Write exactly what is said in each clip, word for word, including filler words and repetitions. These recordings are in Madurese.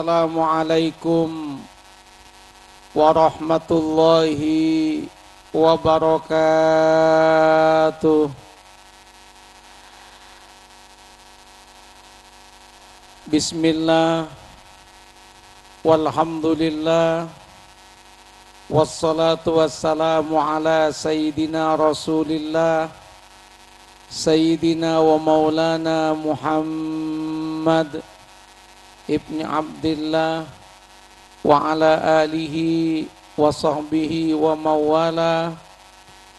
Assalamualaikum warahmatullahi wabarakatuh. Bismillah, walhamdulillah, wassalatu wassalamu ala Sayyidina Rasulillah, Sayyidina wa Maulana Muhammad ibni Abdillah, wa ala alihi wa sahbihi wa mawala,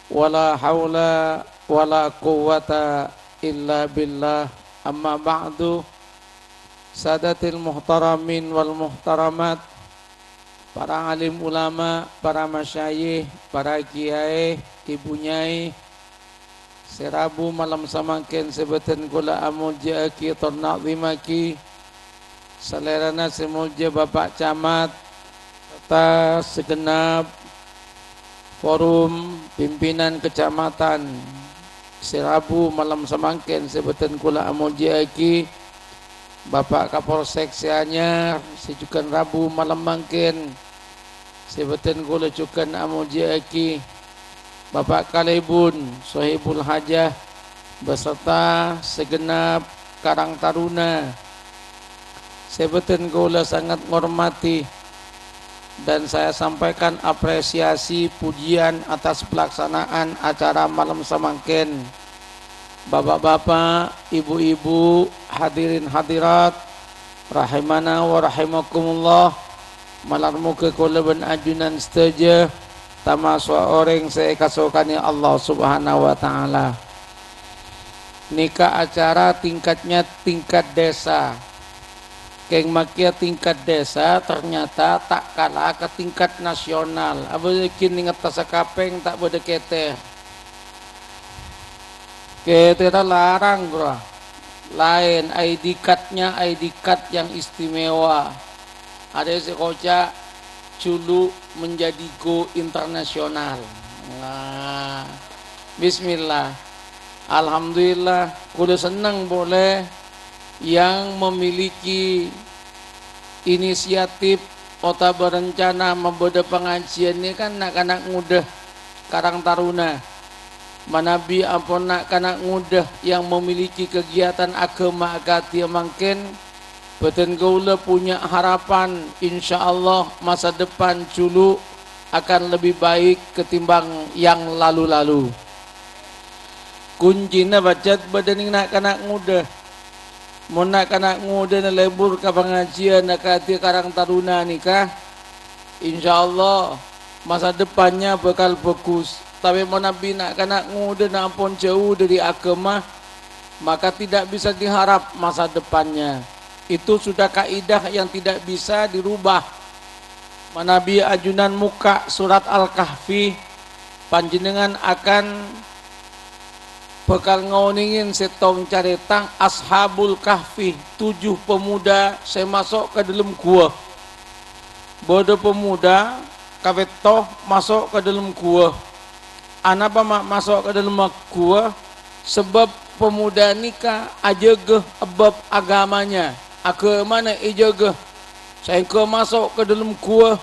wa la haula wa la quwwata illa billah. Amma ba'du, sadatil muhtaramin wal muhtaramat, para alim ulama, para masyayikh, para kiyaè, ibu nyai, sè rabu malem samangkèn sè bâdhân kaulâ amoljâ'aghi tor na'dhimaghi, salèrana sè moljâ Bapa' Camat, sarta segenap forum pimpinan kecamatan sè rabu malem samangkèn sè bâdhân kaulâ amoljâ'aghi, Bapa' Kapolsek sè anyar sè jhughân rabu malem mangkèn, sè bâdhân kaulâ jhughân amoljâ'aghi, Bapa' Kalèbun, Sohibul Hajah, beserta segenap Karang Taruna sè bâdhân kaulâ sangat ngormadhi, dan saya sampaikan apresiasi pujian atas pelaksanaan acara malem samangkèn. Bapa'-bapa', ibu-ibu, hadirin hadirat, rahimana wa rahimakumullah, malar moghâ kaulâ bân ajunan sadhâjâ tamaso' orèng sè èkasokanè Allah Subhanahu wa Ta'ala. Nèka acara tingkatnya tingkat desa. Kèng makèya tingkat desa ternyata ta' kala ka tingkat nasional. Abâ' ghi' nèngetta sakapèng ta' bâdâ kètèr. Kètèrra larang, bro. Laèn, I D card-nya I D card yang istimewa. Arèya sè koca' julu' menjadi go internasional. Nah, bismillah. Alhamdulillah, kaulâ senneng polè yang memiliki inisiatif otabâ rencana mabâdâ pangajiân nèka na'-kana' ngodâ Karang Taruna. Manabi ampon na'-kana' ngodâ yang memiliki kegiatan agama akadhi mangkèn, bâdhân kaulâ punya harapan, insyaallah masa depan julu' akan lebih baik ketimbang yang lalu-lalu. Kuncina pajhât bâdâ nèng na'-kana' ngodâ. Mon na'-kana' ngodâna lebur ka pangajiân akadhi Karang Taruna nèka, insyaallah masa depannya bakal bagus. Tapè manabi na'-kana' ngodâna ampon jhâu dâri agama, maka tidak bisa diharap masa depannya. Itu sudah kaidah yang tidak bisa dirubah. Manabi ajunan mokka' surat Al-Kahfi, panjhennengngan akan bhâkal ngaonèngè sèttong carèta Ashabul Kahfi, tujuh pemuda sè maso' ka dâlem ghuwâ. Bâdâ pemuda kapètto maso' ka dâlem ghuwâ. Anapa ma' maso' ka dâlem ghuwâ? Sabâb pemuda nèka ajâgâ bab agamanya, agamana èjâgâ, saèngghâ maso' ka dâlem ghuwâ,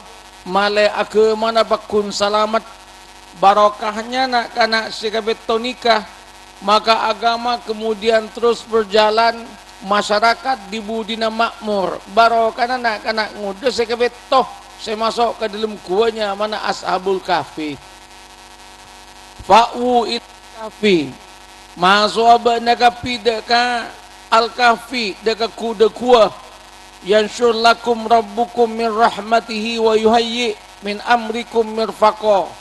malè agamana pagghun salamet. Barokahnya na'-kana' sè kapètto nèka, maka agama kemudian terus berjalan, masyarakat di budina makmur. Barokana na'-kana' ngodâ sè kapètto sè maso' ka dâlem ghuwâ nyamana Ashabul Kahfi. Fa'wu ila Kahfi. Maso'a bâ'na kabbhi dâ' ka Al-Kahfi, dâ' ka ghu-, dâ' ghuwâ. Yansyur lakum rabbukum min rahmatihi wa yuhayyi' min amrikum mirfaqa.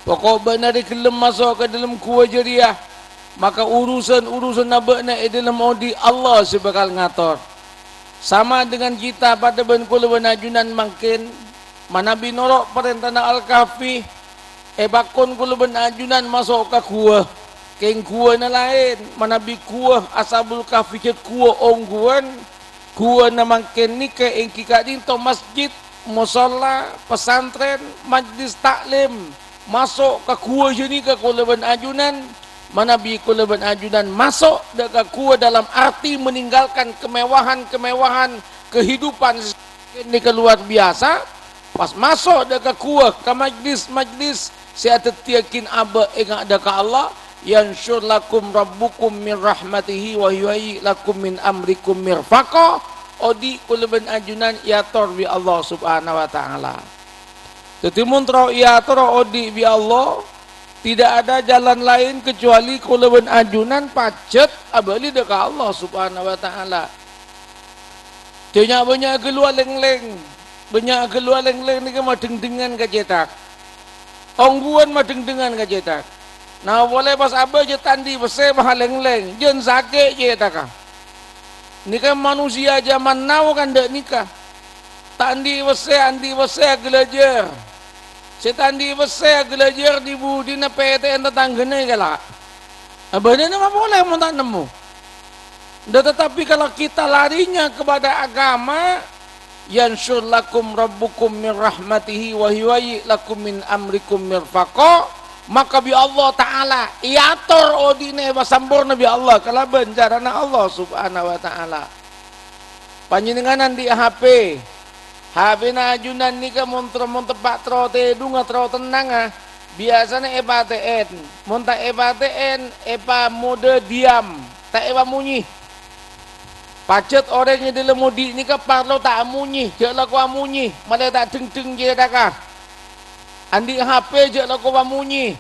Poko' bâ'na rè ghellem maso' ka dâlem ghuwâ jârèya, maka urusan-urusanna bâ'na è dâlem odi' Allah sè bhâkal ngator. Sama dengan kita padâ bân kaulâ bân ajunan mangkèn, manabi noro' parèntana Al-Kahfi, èpakon kaulâ bân ajunan maso' ka ghuwâ. Kèng ghuwâna laèn, manabi ghuwâ Ashabul Kahfi jhât ghuwâ ongghuwân, ghuwâna mangkèn nèka èngghi ka'dinto masjid, mosolla, pesantren, majlis ta'lim. Maso' ka ghuwâ jâ nèka kaulâ bân ajunan, manabi kaulâ bân ajunan maso' dâ' ka ghuwâ dalam arti meninggalkan kemewahan-kemewahan kehidupan Nèka lowar biyasa, pas maso' dâ' ka ghuwâ, ka majlis-majlis sè adhâddhiyâghin abâ' ènga' dâ' ka Allah, "Yansyur lakum rabbukum min rahmatihi wa yuhayyi' lakum min amrikum mirfaqa." Odi' kaulâ bân ajunan èator bi' Allah Subhanahu wa Ta'ala. Dhâddhi, mon terro èator odi' bi' Allah, tidak ada jalan lain kecuali kaulâ bân ajunan pajhât abâli dâ' ka Allah Subhanahu wa Ta'ala. Jhâ' nya'-bânnya' ghâllu alènglèng. Bânnya' ghâllu alènglèng nèka madhengdhengan ka cèthak. Ongghuwân madhengdhengan ka cèthak. Nah, polè pas abâ' jhâ' ta' andi' pèssè pas alènglèng. Jhân sakè' cèthakka. Nèka manossèya jhâman now kan dâ' nèka. Ta' andi' pèssè, andi' pèssè aghâlâjâr. Sè ta' andi' pèssè aghâlâjâr dhi-budhina pètè'èn tatangghâna èkèla'. Abâ'na nemmo polè mon ta' nemmo. Nah, tetapi kalau kita larinya kepada agama, "Yansyur lakum rabbukum min rahmatihi wa yuhayyi' lakum min amrikum mirfaqa," maka bi' Allah Ta'ala èator odi'na èpasamporna bi' Allah kalabân carana Allah Subhanahu wa Ta'ala. Panjhennengngan andi' H P. H P-na ajunan nèka mon ter-, mon teppa' terro tèdhungnga, terro tennangnga, biyasana èpatè'èn. Mon ta' èpatè'èn, èpamodâ diam, ta' èpamonyè. Pajhât orèng è dhâlem odi' nèka parlo ta' amonyè, jhâ' lako amonyè, malè ta' dhengdheng cèthakka. Andi' H P jhâ' lako pamonyè.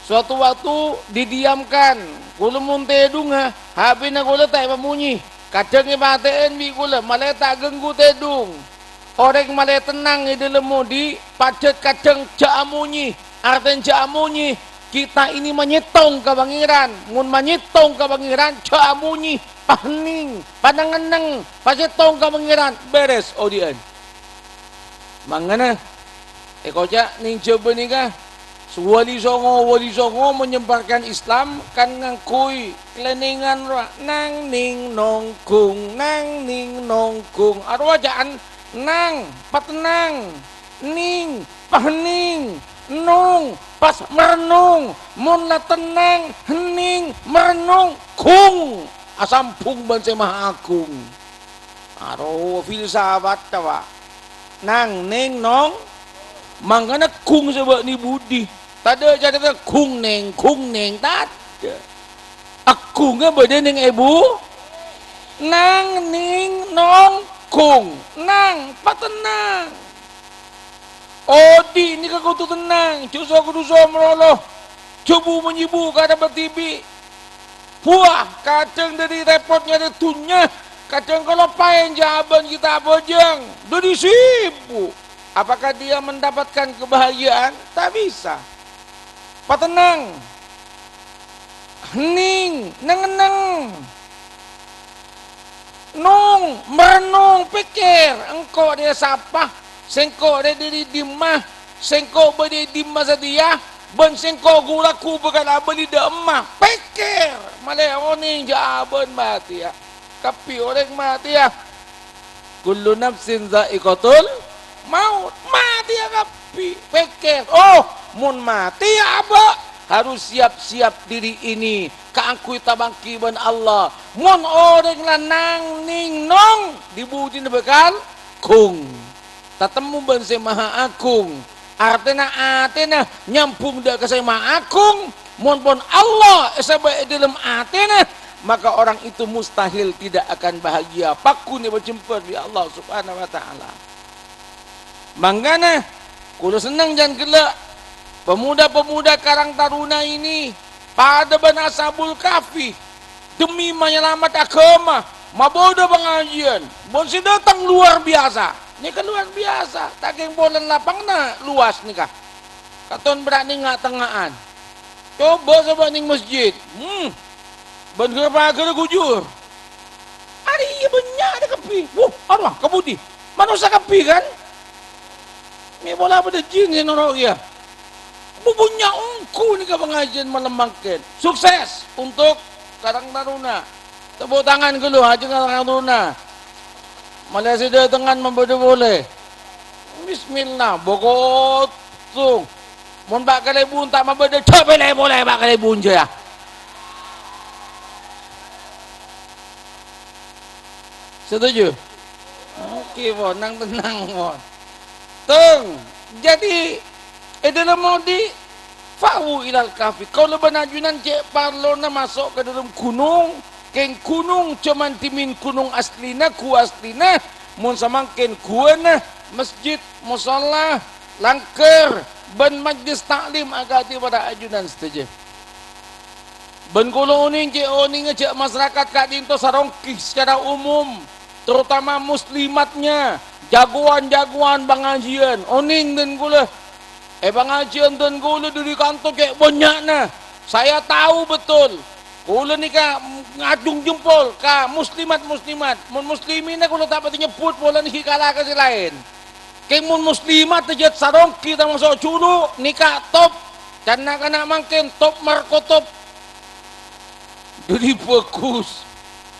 Suatu waktu didiamkan, kaulâ mon tèdhungnga, H P-na kaulâ ta' èpamonyè. Kadhâng èpatè'èn bi' kaulâ, malè ta' ganggu tèdhung. Orèng malè tennang è dhâlem odi', pajhât kadhâng jhâ' amonyè. Artèna jhâ' amonyè, kita ini manyèttong ka Pangèran. Mon manyèttong ka Pangèran, jhâ' amonyè, pahening, paneng-enneng, pacèttong ka Pangèran, bèrès odi'ân. Mangkana, èkoca' neng Jhâbâ nèka, wali Songo, wali Songo menyembarkan Islam kan ngangghuy klènèngan rowa, nang ning nonggung, nang ning nonggung. Arowa ca'an nang, patennang, ning, pahening, nong, pas marennong, mon la tennang, hening, marennong, gung, asambhung bân Sè Maha Agung. Aro filsafat, Pak. Nang, ning, nong. Mangkana gung sè bâ' neng budi. Tadâ' carèta gung, neng, gung, neng. Tadâ'. Agungnga bâdâ neng èbu. Nang, ning, nong, gung. Nang, patennang. Odi' nèka kodhu tennang. Jhâ' so-kadhuso malolo. Jhâ' bu-manyèbu ka tempat dhibi'. Buwâ, kadhâng dhâddhi rèpot nyarè dhunnya, kadhâng kaloppaèn jhâ' abâ'na ghi' ta' abhâjâng, dhâddhi sibuk. Apakah dia mendapatkan kebahagiaan? Tak bisa. Patennang. Hening, neng-enneng. Nong, marennong, pèkkèr, engko' rèya sapa? Sèngko' rèya dhâri dimma? Sèngko' bâdâ è dimma satèya? Bân sèngko' ghu-lagghu bhâkal abâli dâ' emma? Pèkkèr, malè onèng jhâ' abâ'na matèya. Kabbhi orèng matèya. Kullu nafsin dza'iqatul maut. Matèya kabbhi. Pèkkèr, oh, mon matèya abâ', harus siap-siap diri ini kaangghuy tapangghi bân Allah. Mon orèng la nang-nèng nong, dhi-budina bhâkal gung. Tatemmo bân Sè Maha Agung. Artèna atèna nyambhung dâ' ka Sè Maha Agung. Mon pon Allah èsabâ' è dhâlem atèna, maka orang itu mustahil tidak akan bahagia. Pagghun èpajembhâr bi' Allah Subhanahu wa Ta'ala. Mangkana, kaulâ senneng jhân ghellâ', pemuda-pemuda Karang Taruna ini padâ bân Ashabul Kahfi, demi manyalamet aghâma, mabâdâ pangajiân, bân sè dâteng lowar biyasa. Nèka lowar biyasa, ta' kèng polana lapanganna lowar nèka. Katon bârâ' nèng nga'-tengnga'an. Coba sè bâ' nèng masjid. Hmm. Bân ghâr-paghârrâ ghujur. Arèya bânnya' dâ' kabbhi. Wuh, arowa, ka budi? Manossa kabbhi, kan? Mè' pola bâdâ jin sè noro' kèya. Bu-, bânnya' ongghu nèka pangajiân malem mangkèn. Sukses untuk Karang Taruna. Tepuk tangan ghâllu, ajeng Karang Taruna. Malè sè dâtengan mabâdâ polè. Bismillah, bâ' kotong. Mon bâ' kalèbun ta' mabâdâ, jhâ' pèlè polè bâ' kalèbun jâ, yâ. Setuju? Oke, pon, nang tennang, pon. Tong, jadi, è dâlem odi', fa'awu ilal kahfi. Kaulâ bân ajunan cè' parlona maso' ka dâlem ghunong, kèng ghunong jhâman dhimèn ghunong aslina, ghu aslina, mon samangkèn ghuwâna, masjid, mosolla, langghâr, bân majlis ta'lim akadhi para ajunan sadhâjâ. Bân kaulâ onèng cè' onèngnga jhâ' masarakat ka'dinto saronggi secara umum, terutama muslimatnya, jagoan-jagoan pangajiân, onèng dân kaulâ. È pangajiân dân kaulâ dâri kanto cè' bânnya'na. Saya tahu betul. Kaulâ nèka ngajhung jempol ka muslimat-muslimat. Mon muslimina kaulâ ta' patè nyebbhut, polana ghi' kala ka sè laèn. Kèng mon muslimat jhât saronggi tamaso' julu', nèka top. Can-, na'-kana' mangkèn top markotop. Jadi bagus.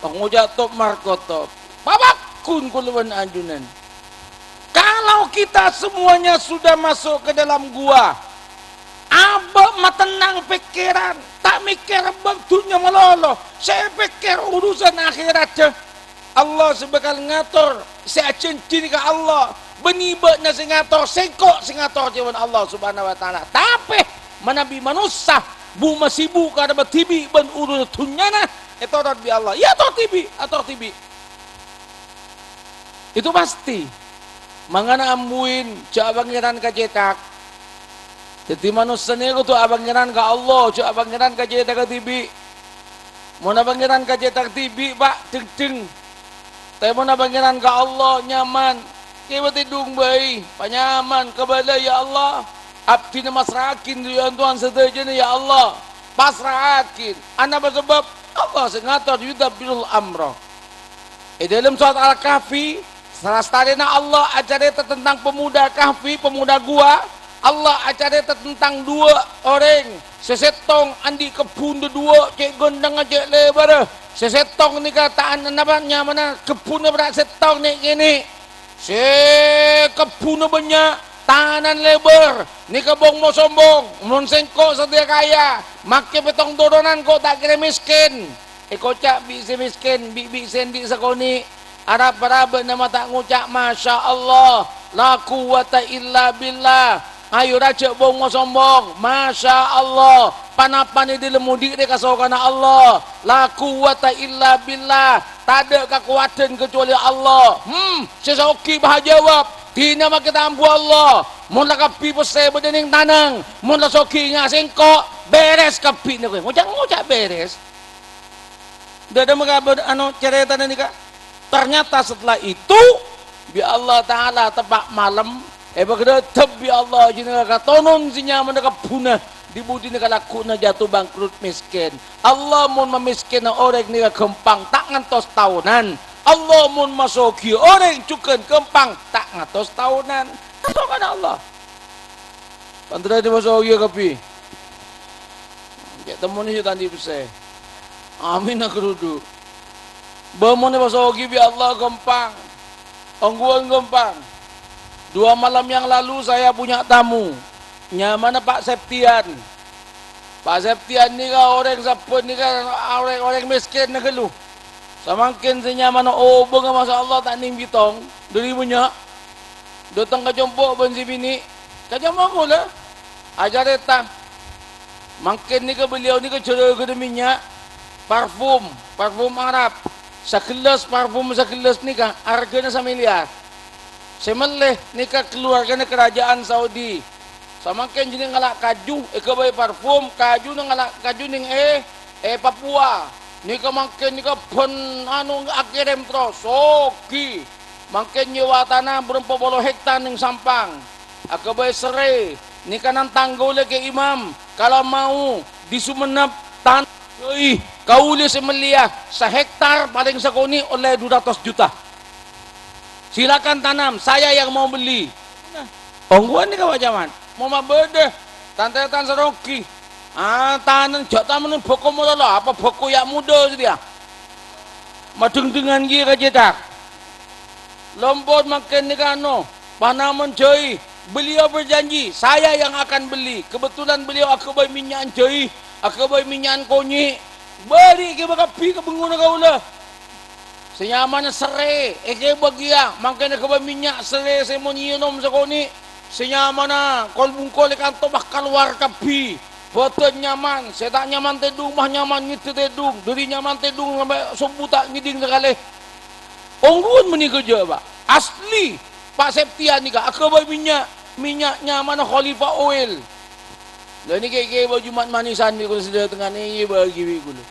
Ngoca' top markotop. Pabâghun kaulâ bân ajunan. Kalau kita semuanya sudah masuk ke dalam gua, abâ' matennang pèkkèran, ta' mèkkèr bân dhunnya malolo, sè èpèkkèr urusan akhèratta. Allah sè bhâkal ngator, sè ajhânjhi ka Allah, bânnè bâ'na sè ngator, sèngko' sè ngator, jâwâbhân Allah Subhanahu wa Ta'ala. Tapè manabi manossa bu-, masibuk karana dhibi' bân urusan dhunnyana, ètorot bi' Allah. Iyâ, ator dhibi', ator dhibi'. Itu pasti. Mangkana ambuin, jhâ' apangèran ka cèthak. Dhâddhi manossa nèko kodhu apangèran ka Allah, jhâ' apangèran ka cèthagghâ dhibi'. Mon apangèran ka cèthak dhibi', Pa', dhengdheng. Tapè mon apangèran ka Allah, nyaman. Kèbâ tèdhung bhâi, panyaman, kabâlâ, ya Allah. Abdhina masra'aghin dhâri antowan sadhâjâna, ya Allah. Pasra'aghin. Anapa sabâb? Allah sè ngator, yudabbirul amra. È dâlem Surat Al-Kahfi, salastarèna Allah acarèta tentang pemuda Kahfi, pemuda gua. Allah acarèta tentang duwâ' orèng, sè sèttong andi' kebbhun dhâduwâ', cè' ghântengnga, cè' lèbârrâ. Sè sèttong nèka ta' an-, napa nyamana kebbhunna bârâ' sèttong nè'-kènè'. Sè kebbhunna bânnya', tanana lèbâr, nèka bong-mosombong. Mon sèngko' satèya kaya, makè pèttong toronan ko' ta' kèra mèskèn. Èkoca' bi' sè mèskèn, bi'-bi' sè andi' sakonè'. Arapa-rapa bâ'na ma' ta' ngoca', "Masya Allah, la quwwata illa billah." Ayo rajâ bong-mosombong. Masya Allah, pa-napanè dâlem odi' rè kasokanna Allah. La quwwata illa billah. Tadâ' kakowadhân kacuali Allah. Hmm, sè soghi bâ ajâwâb. Dina makè tambu Allah. Mon la kabbhi pèssè bâdâ neng tanang, mon la soghi nga' sèngko', bèrès kabbhina kowe. Ngoca'-ngoca' bèrès. Dâdâ maka bâ-, ano, carètana nèka. Ternyata setelah itu, bi' Allah Ta'ala teppa' malem, èpaghâdhâddhâb bi' Allah jhâ' nèka katonon sè nyamana kebbhunna, di-budina kalagghuwânna jatuh bangkrut mèskèn. Allah mon mamèskènna orèng nèka ghâmpang, ta' ngantos taonan. Allah mon masogiyâ orèng jhughân ghâmpang, ta' ngantos taonan. Kasokanna Allah. Panterra dipasogiyâ kabbhi. Cè' temmona sè ta' andi' pèssè. Amin, aghârudhu'. Bâ mon èpasogiyâ bi' Allah ghâmpang. Ongghuwân ghâmpang. Dua malam yang lalu saya punya tamu. Nyamana Pa' Septian. Pa' Septian nèka orèng sabbhân nèka orèng-orèng mèskènna ghâllu. Samangkèn sè nyamana obângnga, masya Allah, ta' nèng bâtong, dhâri bânnya'. Dâteng ka compo' bân sè binè', ka compo' kaulâ, acarèta. Mangkèn nèka beliau nèka jhârâghânna mènnya', parfum, parfum Arab. Sagellâs parfum sagellâs nèka arghâna samiliar. Sè mellè nèka kaluwargana kerajaan Saudi. Samangkèn jhâ' nèng ngala' kaju, èghâbây parfum, kajuna ngala' kaju nèng è, è Papua. Nèka mangkèn nèka bân, anu, akèrèm terros, soghi. Mangkèn nyèwa tana bârâmpa polo hektar nèng Sampang. Aghâbây serrè, nèka nantang kaulâ Kè Imam, kalau mau di Sumenep, tan-, oi, kaulâ sè mellèya sahektar palèng sakonè' ollè du ratos juta. Silakan tanam, saya yang mau beli. Nah, ongghuwân nèka, Pa' Camat. Mon ma' bâdâ, tan-tarètan saronggi. Ah, tanam jhâ' tanem bhâko malolo, apa bhâko ya' muda satèya. Madhengdhengan kèya ka cèthak. Lompot mangkèn nèka ano, panaman jhâi. Beliau berjanji, saya yang akan beli. Kebetulan beliau aghâbây mènnya'an jhâi, aghâbây mènnya'an konyè'. Bâri' kèya kabbhi ka bengngona kaulâ. Sè nyamana serrè, èghâbây kèya, mangkèn èghâbây mènnya' serrè sè mon ènom sakonè'. Sè nyamana kol-bungkol è kanto pas kalowar kabbhi. Bhâdhân nyaman, sè ta' nyaman tèdhung pas nyaman ngeddhâ tèdhung. Dhâri nyaman tèdhung sampè' sobbhu ta' ngèdhing sakalè. Ongghuwân panèka jhâ', Pa'. Asli, Pa' Septian nèka aghâbây mènnya', mènnya' nyamana Khalifa Oil. Lha nèka kèya bâ' Jumat Manisan bi' kaulâ sadhâjâ tengnga'an èbâghi bi' kaulâ.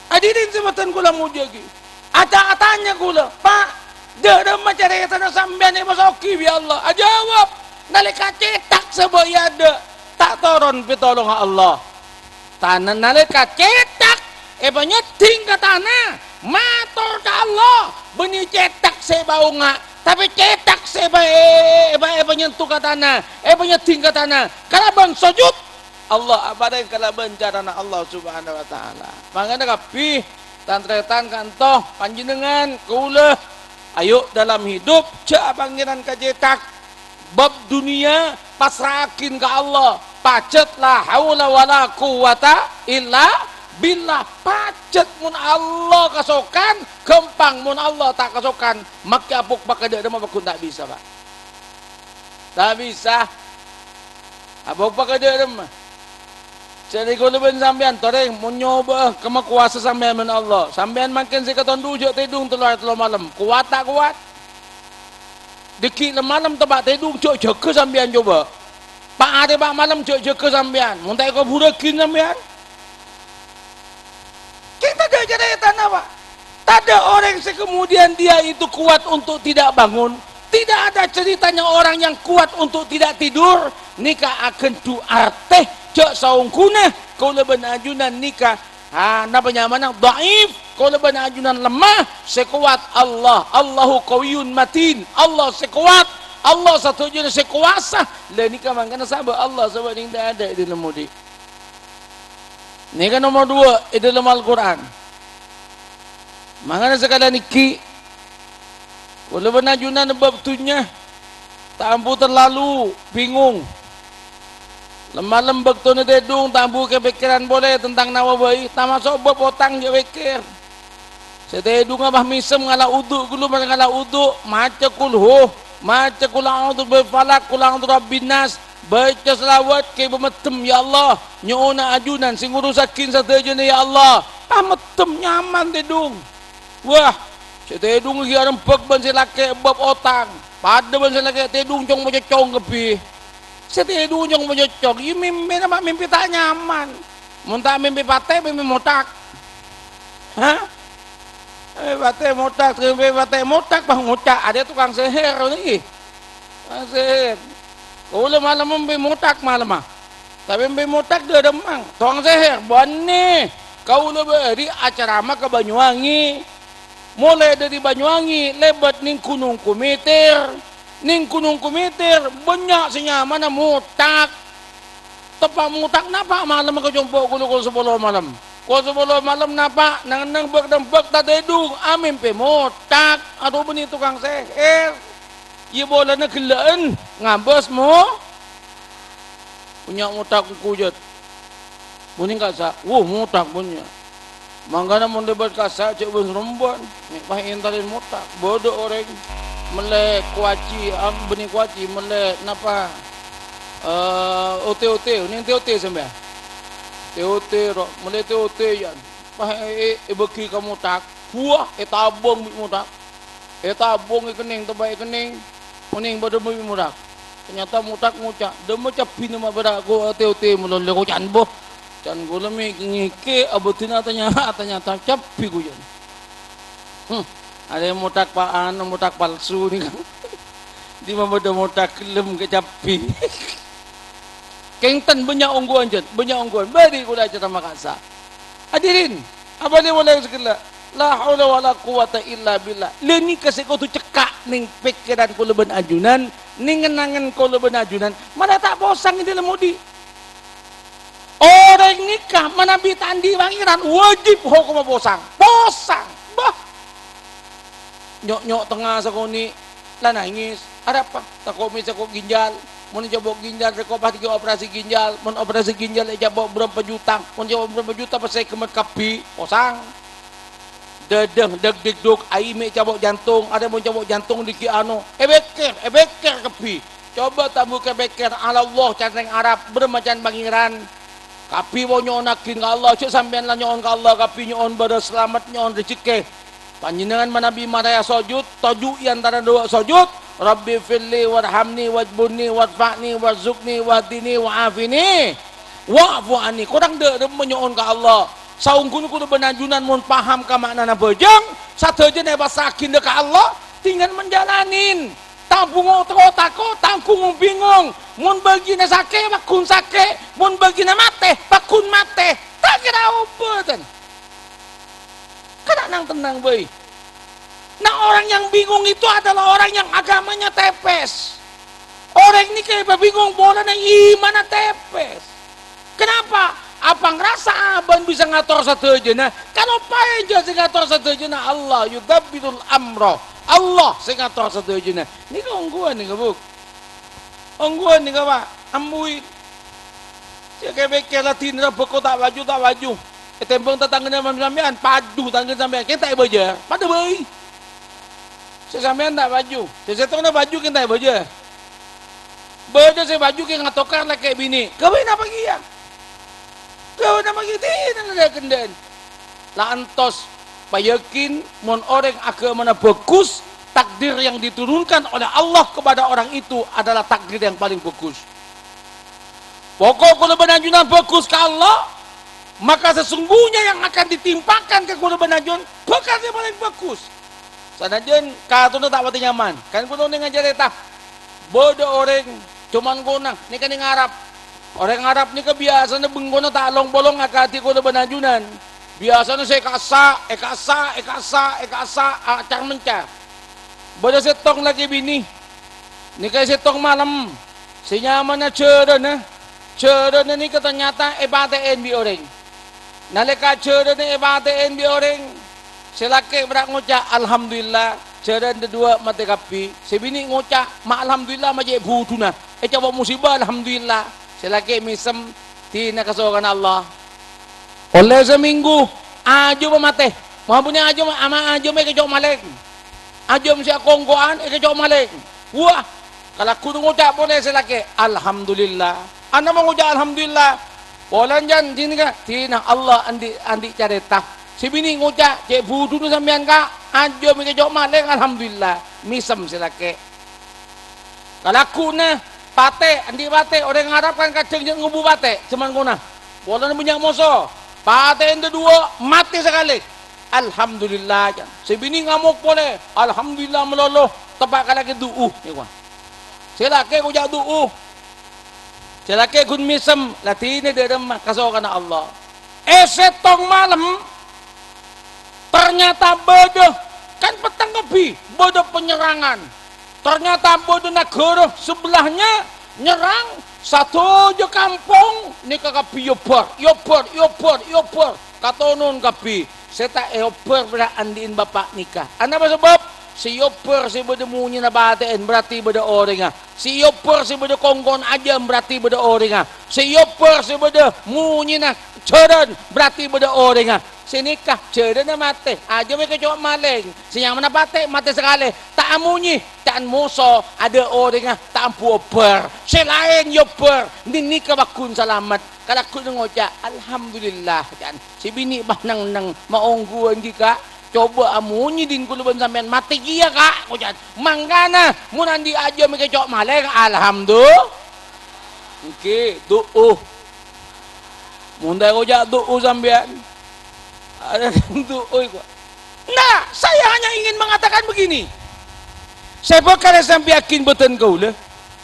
Hadirin sè bhâdhân kaulâ mojâ'aghi. Ata-, atanya kaulâ, "Pa', dâ' remma carètana sampèyan èpasoghi bi' Allah?" Ajâwâb, "Nalèka cètak sè bâi adâ', ta' toron pitolongnga Allah." Tana nalèka cètak èpanyèddhing ka tana, mator ka Allah, bânnè cètak sè èpaonga', tapè cètak sè èpa-, èpa-, èpanyentuh ka tana, èpanyèddhing ka tana, kalabân sojud, Allah aparèng kalabân carana Allah Subhanahu wa Ta'ala. Mangkana kabbhi, tan-tarètan ka'anto panjhennengngan, kaulâ, ayo dalam hidup, jhâ' Pangèran ka cètak. Bab dunnya, pasra'aghin ka Allah. Pajhât la haula wala quwwata illa billah. Pajhât mon Allah kasokan, ghâmpang, mon Allah ta' kasokan, makkè apokpa'a ka dâ' remma pagghun ta' bisa, Pa'. Ta' bisa. Apokpa'a ka dâ' remma. Jhâ' rè kaulâ bân sampèyan, torè, mon nyobâ'â, kemma kobâsa sampèyan bân Allah. Sampèyan mangkèn sè katondhu jhâ' tèdhung tello arè tello malem. Kowat ta' kowat? Dhâggi' lem-malem teppa' tèdhung, jhâ' jâgâ sampèyan coba. Pa' arè pa' malem jhâ' jâgâ sampèyan. Mon ta' èkobhurrâghi sampèyan. Kèng tadâ' carètana, Pa'. Tadâ' orèng sè kemudian dia itu kuat untuk tidak bangun. Tidak ada ceritanya orang yang kuat untuk tidak tidur. Nèka aghândhu' artè, jhâ' saongghuna kaulâ bân ajunan nèka Ah, napa nyamana? Dhaif. Kaulâ bân ajunan lemah. Sè kowat Allah. Allahu qawiyyun matin. Allah sè kowat. Allah sadhâjâna sè kobâsa. Lha nèka mangkana sabâ' Allah sabâ' nèng dâdâ è dâlem odi'. Nèka nomer duwâ' è dâlem Al-Qur'an. Mangkana sakalèyan èngghi, kaulâ bân ajunan bab dhunnya ta' ambu terlalu bingung. Lem-malem bâktona tèdhung ta' ambu kapèkkèran polè tentang nawa bhâi, tamaso' bab otang jhâ' pèkkèr. Sè tèdhungnga pas mèsem ngala' udu', ghâllu pas ngala' udu', maca kulhu, maca qul a'udzu birabbil falaq, qul a'udzu birabbin nas, baca shalawat, kèbâ meddhem, "Ya Allah, nyo'ona ajunan sè ngurusaghin sadhâjâna, ya Allah." Pas meddhem, nyaman tèdhung. Wah, sè tèdhung ghi' arembhâk bân sè lakè' bab otang. Padâ bân sè lakè' tèdhung cong-mococong kabbhi. Sè tèdhung cong-mococong, iyâ mèmpèna ma' mèmpè ta' nyaman. Mon ta' mèmpè patè, mèmpè mothak. Hah? Mèmpè patè mothak, mèmpè patè mothak, bâh ngoca', "Arèya tokang sèhèr nèka." Tokang sèhèr. Kaulâ malem mèmpè mothak malemma. Tapè mèmpè mothak dâ' remma. Tokang sèhèr, bânnè. Kaulâ bâri' acarama ka Banyuwangi. Molaè dâri Banyuwangi, lèbât nèng Ghunong Kometer. Nèng Ghunong Kometer, bânnya' sè nyamana mothak. Teppa' mothak napa' malemma ka compo' ghulâ kol sapolo malem. Kol sapolo malem napa', neng-enneng bâk-nembâk ta' tèdhung, amèmpè mothak. Adu bânnè tokang sèhèr. Iyâ polana ghellâ'ân ngabâs mo-, Bânnya' mothak engko', jhât. Mon nèng kassa', wuh, mothak bânnya'. Mangkana mon lèbât kassa', jhâ' bân-rombân. Mè' pas èntarè mothak. Bâdâ orèng mellè kowaci, am-, bânnè kowaci, mellè napa? Eh, ote-ote, nèng te-ote sampèyan? Te-ote, ro, mellè te-ote, yâ. Pas è-, è-, èbâghi ka mothak. Buwâ, ètabâng bi' mothak. Ètabâng èkennèng, teppa' èkennèng. Onèng padâ bi' mothak. Ternyata mothak ngoca', "Dâmma cabbhina ma' bârâ' ko-, ote-ote malolo ko can, bo." Can kaulâ mè-, ngèkè, abâdina tanya-, ternyata cabbhi ko can. Hmm, arèya mothak pa-, anu, mothak palsu nèka. Dimma bâdâ mothak ghellem ka cabbhi. Kèng ten bânnya' ongghuwân, jhât, bânnya' ongghuwân. Bâri' kaulâ acarama kassa'. Hadirin, abâli molaè saghellâ'. La haula wala quwwata illa billah. Lha nèka sè kodhu cekka' nèng pèkkèran kaulâ bân ajunan, nèng en-angen kaulâ bân ajunan. Mara ta' posang è dâlem odi'. Orèng nèka manabi ta' andi' pangèran, wajib hokomma posang. Posang. Bâh. Nyo'-nyo' tengnga sakonè', la nangès. Arapa? Tako' mè' cako' ginjal. Mon ècako' ginjal, rèko pas èghi operasi ginjal. Mon operasi ginjal ècako' bârâmpa juta. Mon ècako' bârâmpa juta, pas sè èghemmet kabbhi. Posang. Dâdâng, dâk-dèk-duk, aè mè' capo' jantong, arè mon capo' jantong dâggi' ano. Èpèkkèr, èpèkkèr kabbhi. Coba ta' bu-, èpèkkèr, Allah, can rèng Arab, bârâmma can Pangèran. Kabbhi mon nyo'onnaghi ka Allah, jhâ' sampèyan la nyo'on ka Allah, kabbhi nyo'on bârâs salamet, nyo'on rejhekkè. Panjhennengngan manabi marè asojud, toju' è antarana duwâ' sojud, "Rabbighfirli warhamni wajburni warfa'ni warzuqni wahdini wa'afini wa'fu anni." Korang dâ' remma nyo'on ka Allah. Saongghuna kaulâ bân ajunan mon paham ka ma'nana bhâjâng, sadhâjâna èpassra'aghi dâ' ka Allah, tinggal manjalanin. Ta' bhungo tako'-tako', ta' bhungo bingong. Mon bâgiyânna sakè', pagghun sakè'. Mon bâgiyânna matè, pagghun matè. Ta' kèra obâ, ten. Kan nang-tennang bhâi. Nah, orang yang bingung itu adalah orang yang agamanya tepes. Orang ini kayak bingung, polana imanna tepes. Kenapa? Apa ngerasa abâ'na bisa ngator sadhâjâna? Kalau paènja sè ngator sadhâjâna Allah, yudabbirul amra. Allah sè ngator sadhâjâna. Nèka ongghuwân nèka, Bu. Ongghuwân nèka, Pak. Ambuy. Sè kè-pèkkèr la dinna bhâko ta' paju, ta' paju. Ètèmbhâng tatangghâna sampèyan, paju tatangghâna sampèyan, kèng ta' èbâjâr. Padâ bhâi. Sè sampèyan ta' paju. Sè sèttongnga paju kèng ta' èbâjâr. Bâdâ sè paju kèng atokar lakè' binè'. Ghâbây napa kèya? Ghâbây napa kèya? Dinah la dâ'-kendâ'ân. La entos, payakin, mon orèng aghâmana bhâghus, takdir yang diturunkan oleh Allah kepada orang itu adalah takdir yang paling bagus. Pokok kaulâ bân ajunan bhâghus ka Allah, maka sesungguhnya yang akan ditimpakan ka kaulâ bân ajunan bhâkal sè palèng bhâghus. Sanajjân katongnga ta' patè nyaman, kan kaulâ onèng acarèta. Bâdâ orèng coma bengkona, nèka nèng Arab. Orèng Arab nèka biyasana bengkona ta' long-polong akadhi kaulâ bân ajunan. Biyasana sè èkassa', èkassa', èkassa', èkassa', acar-mencar. Bâdâ sèttong lakè binè. Nèka sèttong malem. Sè nyamana Jhârâna. Jhârâna nèka ternyata èpatè'è bi' orèng. Nalèka Jhârâna èpatè'è bi' orèng, sè lakè' berrâ' ngoca', "Alhamdulillah." Jhârâna duwâ' matè kabbhi. Sè binè' ngoca', "Ma' alhamdulillah, ma' cè' budhuna. Ècapo' musibah, alhamdulillah." Sè lakè' mèsem, dinah kasokanna Allah. Ollè samènggu, ajâm matè. Mabunè ajâm, ama' ajâm èkèco' malèng. Ajâm sè akongko'an èkèco' malèng. Wah, kalagghuna ngoca' polè sè lakè', "Alhamdulillah." Anapa ngoca' alhamdulillah? Polana jân dinèka, dinah Allah andi', andi' carèta. Sè binè' ngoca', "Cè' budhuna sampèyan, Ka', ajâm èkèco' malèng, alhamdulillah." Mèsem sè lakè'. Kalagghuna patè, andi' patè, orèng Arab kan kadhâng jhâ' ngobu patè, jhâman kona. Polana bânnya' moso. Patè'èn dâ' duwâ', matè sakalè. "Alhamdulillah," can. Sè binè' ngamok polè, "Alhamdulillah malolo, teppa' ka lakè' du'u," nèko. Sè lakè' ngoca' du'u. Sè lakè' ghun mèsem, la dinah dâ' remma kasokanna Allah. È sèttong malem, ternyata bâdâ, kan petteng kabbhi, bâdâ penyerangan. Ternyata bâdâ naghârâ sabellâna nyerrang, sadhâjâ kampong nèka kabbhi èobbhâr, èobbhâr, èobbhâr, èobbhâr, katonon kabbhi. Sè ta' èobbhâr bârâ' andi'in bapa' nèka. Anapa sabâb? Sè èobbhâr sè bâdâ monyèna patè'èn, berarti bâdâ orèngnga. Sè èobbhâr sè bâdâ kongko'an ajâm, berarti bâdâ orèngnga. Sè èobbhâr sè bâdâ monyèna Jhârân, berarti bâdâ orèngnga. Sè nèka, Jhârânna matè, ajâm èkèco' malèng. Sè nyamana patè, matè sakalè. Ta' amonyè, ca'na moso, adâ' orèngnga ta' ambu èobbhâr. Sè laèn èobbhâr, nèka pagghun salamet. Kalagghuna ngoca', "Alhamdulillah," ca'na. Sè binè' pas neng-enneng, "Ma' ongghuwân ghi, Ka'? Coba amonyè dhin kaulâ bân sampèyan matè kèya, Ka'," koca'na. Mangkana, mon andi' ajâm èkèco' malèng, alhamdu-, èngghi, du'u. Mon ta' èkoca' du'u sampèyan, adâ' du'u èko-, Nah, saya hanya ingin mengatakan begini. Sè bhâkal èsampèyaghin bhâdhân kaulâ.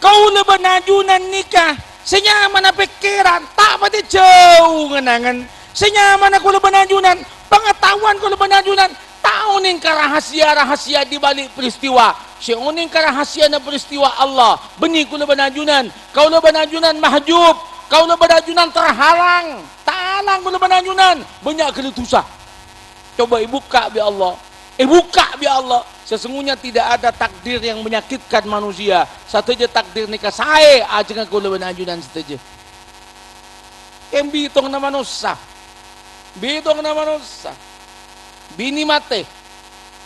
Kaulâ bân ajunan nèka, sè nyamana pèkkèran, ta' patè jhâu ngen-angen. Sè nyamana kaulâ bân ajunan, pangataowan kaulâ bân ajunan, ta' onèng ka rahasia-rahasia di balik peristiwa. Sè onèng ka rahasiana peristiwa Allah, bânnè kaulâ bân ajunan. Kaulâ bân ajunan mahjub, kaulâ bân ajunan terhalang. Talang kaulâ bân ajunan, bânnya' ghâllu dhusa. Coba èbukka' bi' Allah. Èbukka' bi' Allah. Sesungguhnya tidak ada takdir yang menyakitkan manusia. Sadhâjâ takdir nèka saè ajângngaghi kaulâ bân ajunan sadhâjâ. Kèng bitongnga manossa. Bitongnga manossa. Binè matè.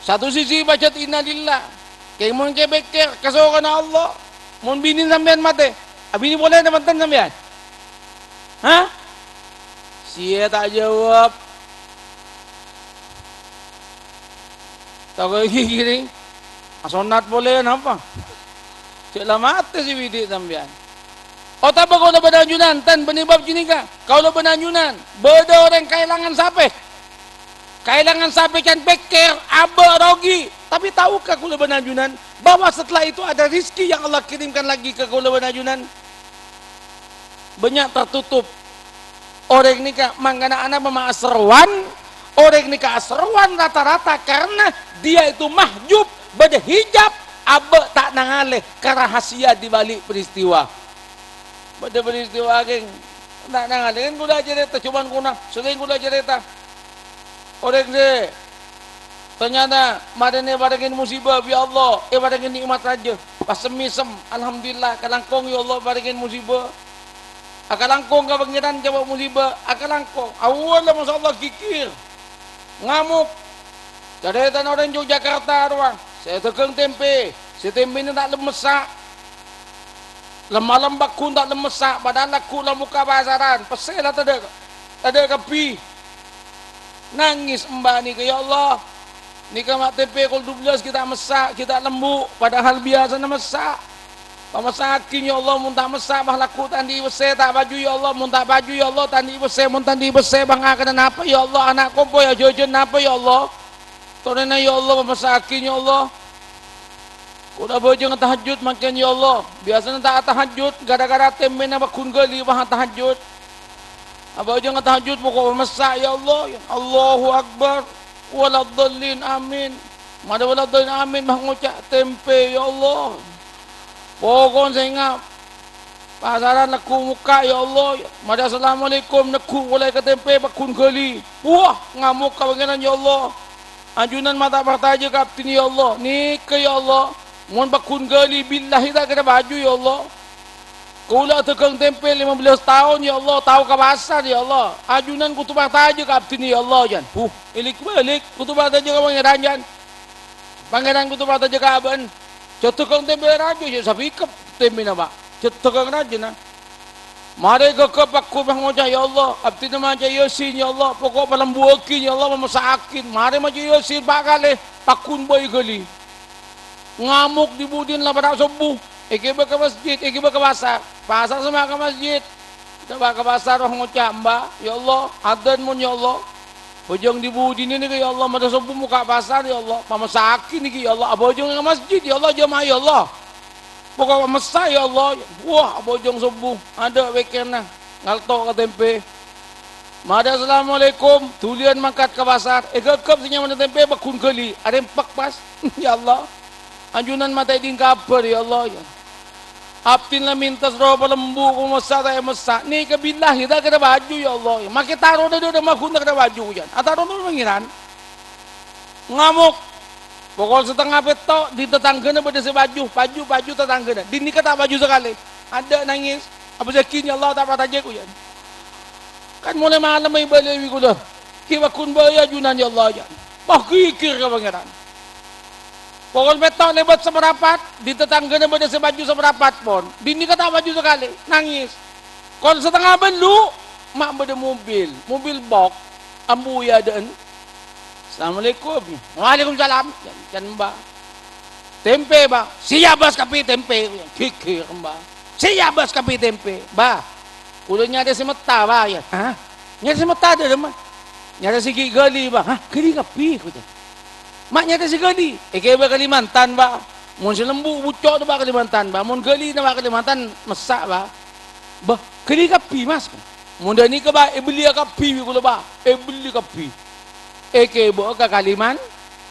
Satu sisi pajhât innalillah. Kèng mon kè pèkkèr kasokanna Allah. Mon binè sampèyan matè, abinè polè napa enten sampèyan? Hah? Siyè ta' jawab. Tako' ghi-, ghiring. Asonnat polè napa? Jhâ' la matè sè bidi' sampèyan. Otabâ kaulâ bân ajunan, tan bânnè bab ghânèka. Kaulâ bân ajunan, bâdâ orèng kaèlangan sapè. Kaèlangan sapè can pèkkèr, abâ' rogi. Tapi tahukah kaulâ bân ajunan bahwa setelah itu ada rizki yang Allah kirimkan lagi ka kaulâ bân ajunan? Banyak tertutup. Orèng nèka mangkana ana mama aserrowan, orèng nèka aserrowan rata-rata karena dia itu mahjub, bâdâ hijab, abâ' ta' nangalè ka rahasia di balik peristiwa. Bâdâ peristiwa kèng, ta' nangalè, kan kaulâ acarèta, coma kaulâ, sering kaulâ acarèta. Orèng sè ternyata marèna èparèngè musibah bi' Allah, èparèngè nè'mat rajâ. Pas sem-mèsem, alhamdulillah, kalangkong ya Allah parèngè musibah. Akalangkong ka Pangèran coma musibah, akalangkong. Awwalla, masyaallah, ghighir. Ngamok. Carètana orèng Yogyakarta rowa, sè dhâghâng tèmpè, sè tèmpèna ta' lemmessa'. Lem-malem pagghun ta' lemmessa', padahal lagghu' la mokka' pasaran, pèssè la tadâ', tadâ' kabbhi. Nangès emba' nèka, "Ya Allah, nèka ma' tèmpè kol dubellâs ghi' ta' messa', ghi' ta' lembu', padahal biyasana messa'. Pamessa'aghi, ya Allah, mon ta' messa', bâ lagghu' ta' andi' pèssè ta' paju, ya Allah, mon ta' paju, ya Allah, ta' andi' pèssè, mon ta' andi' pèssè, bâ ngakana napa, ya Allah, ana' kompoy ajhâjhân napa, ya Allah?" Torèna, ya Allah, pamessa'aghi, ya Allah. Kaulâ abhâjâng tahajjud mangkèn, ya Allah. Biyasana ta' atahajjud, gara-gara tèmpèna pagghun ghâli pas atahajjud. Abhâjâng tahajjud, pokok messa', ya Allah. Allahu Akbar. Waladdallin, amin. Marè waladdallin, amin, bâ ngoca' tèmpè, ya Allah. Pokok sènga'. Pasaran lagghu' mokka', ya Allah. Marè assalamualaikum, neggu' polè ka tèmpè pagghun ghâli. Wah, ngamok ka Pangèran, ya Allah. Ajunan ma' ta' parcajâ ka abdhina, ya Allah. Nèka, ya Allah, mon pagghun ghâli, billahi ta' kèra paju, ya Allah. Kaulâ adhâghâng tèmpè lèma bellâs taon, ya Allah, tao ka pasar, ya Allah. Ajunan kodhu parcajâ ka abdhina, ya Allah, jan. Huh, èlik-bâlik, kodhu parcajâ ka Pangèran, jan. Pangèran kodhu parcajâ ka abâ'na. Jhâ' dhâghâng tèmpè rajâ, jhâ' sapèkep tèmpèna, Pa'. Jhâ' dhâghâng rajâna. Marè ghâghâp pagghun pas ngoca', "Ya Allah, abdhina maca Yasin, ya Allah. Pokok palembuwâghi, ya Allah, pamessa'aghi." Marè maca Yasin pa' kalè, pagghun bâi ghâli. Ngamok dhi-budhina la para' sobbhu, èghibâ ka masjid, èghibâ ka pasar. Pasar sè ma' ka masjid. Dâpa' ka pasar, roh ngoca', "Mbah, ya Allah, adzan mon, ya Allah. Bhâjâng dhi-budhina nèka, ya Allah, marè sobbhu mokka' pasar, ya Allah. Pamessa'aghi nèka, ya Allah. Abhâjâng ka masjid, ya Allah, jamaah, ya Allah. Pokok pamessa', ya Allah." Wah, abhâjâng sobbhu, adâ' pèkkèranna, ngalto' ka tèmpè. Marè assalamualaikum, dhuliyân mangkat ka pasar, èghâghâp sè nyamana tèmpè pagghun ghâli, arèmpek pas. Ya Allah, ajunan matè dhing kabhâr, ya Allah, ya. Abdhina la mènta soro palembu, ko messa' ta' èmessa'. Nèka billahi ta' kèra paju, ya Allah. Makè tarona dâ' remma ghun ta' kèra paju, yan. Atarona Pangèran. Ngamok. Pokol satengnga pètto', dhi tatangghâna bâdâ sè paju, paju, paju tatangghâna. Dhinèka ta' paju sakalè. Adâ' nangès. Apa jâghin, ya Allah, ta' parcajâ, ko, yan. Kan molaè malem èbâlâi bi' kaulâ. Ghi' pagghun bâi ajunan, ya Allah, yan. Wah, ghighir ka Pangèran. Pokol pètto' lèbât saparapat, dhi tatangghâna bâdâ sè paju saparapat pon. Dhinèka ta' paju sakalè, nangès. Kol satengnga bâllu', ma' bâdâ mobil, mobil box, ambu èadâ'ân. "Assalamualaikum." "Waalaikumsalam." Can, can, Mbah. "Tèmpè, Mbah." "Siap, Bos, kabbhi tèmpè." Ghighir, Mbah. "Siap, Bos, kabbhi tèmpè." "Mbah, kaulâ nyarè sè metta, Mbah, ya." "Hah? Nyarè sè metta dâ' remma?" "Nyarè sè ghi' ghâli, Mbah." "Hah? Ghâli kabbhi?" ko can. "Ma' nyarè sè ghâli?" "Èghibâ Kalimantan, Mbah. Mon sè lembu' bucco' dâpa' Kalimantan, Mbah. Mon ghâli dâpa' Kalimantan, messa', Mbah." "Bâh, ghâli kabbhi, Mas?" "Mon dâ' nèka, Mbah, èbelliyâ kabbhi bi' kaulâ, Mbah. Èbelli kabbhi. Èghibâ'â ka Kaliman-,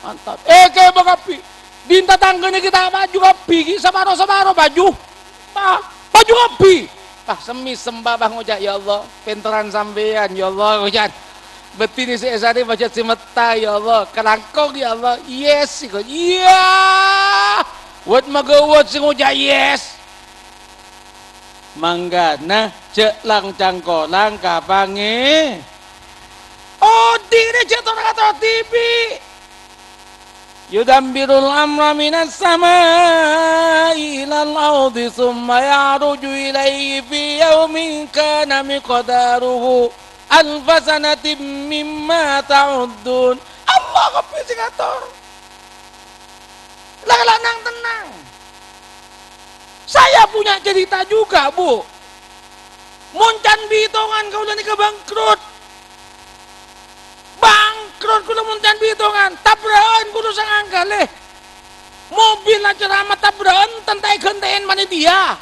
Mantan. Èghibâ kabbhi. Dhin tatangghâna ghi' ta' paju kabbhi, ghi' saparo-saparo paju. Pa-, paju kabbhi." Pas sem-mèsem, Mbah, ngoca', "Ya Allah, pènterran sampèyan, ya Allah," ngoca'. "Bâdhinè sè èsarè pajhât sè metta, ya Allah. Kalangkong, ya Allah. Yes," ngoca'. "Iyâ! Wât maghâwât sè ngoca' yes." Mangkana jhâ' lang-cangkolang ka pangè-, Odi' rè jhâ' tor-ngator dhibi'. Yudabbirul amra minas sama'i ilal ardi tsumma ya'ruju ilaihi fi yaumin kana miqdaruhu alfa sanatin mimma ta'uddun. Allah kabbhi sè ngator. La, la, nang-tennang. Saya punya cerita juga, Bu. Mon can bitongan kaulâ nèka bangkrut. Bangkrut kaulâ mon can bitongan. Tabra'an kaulâ sangang kalè. Mobil acara matabra'an, ta' èghântè'èn panitia.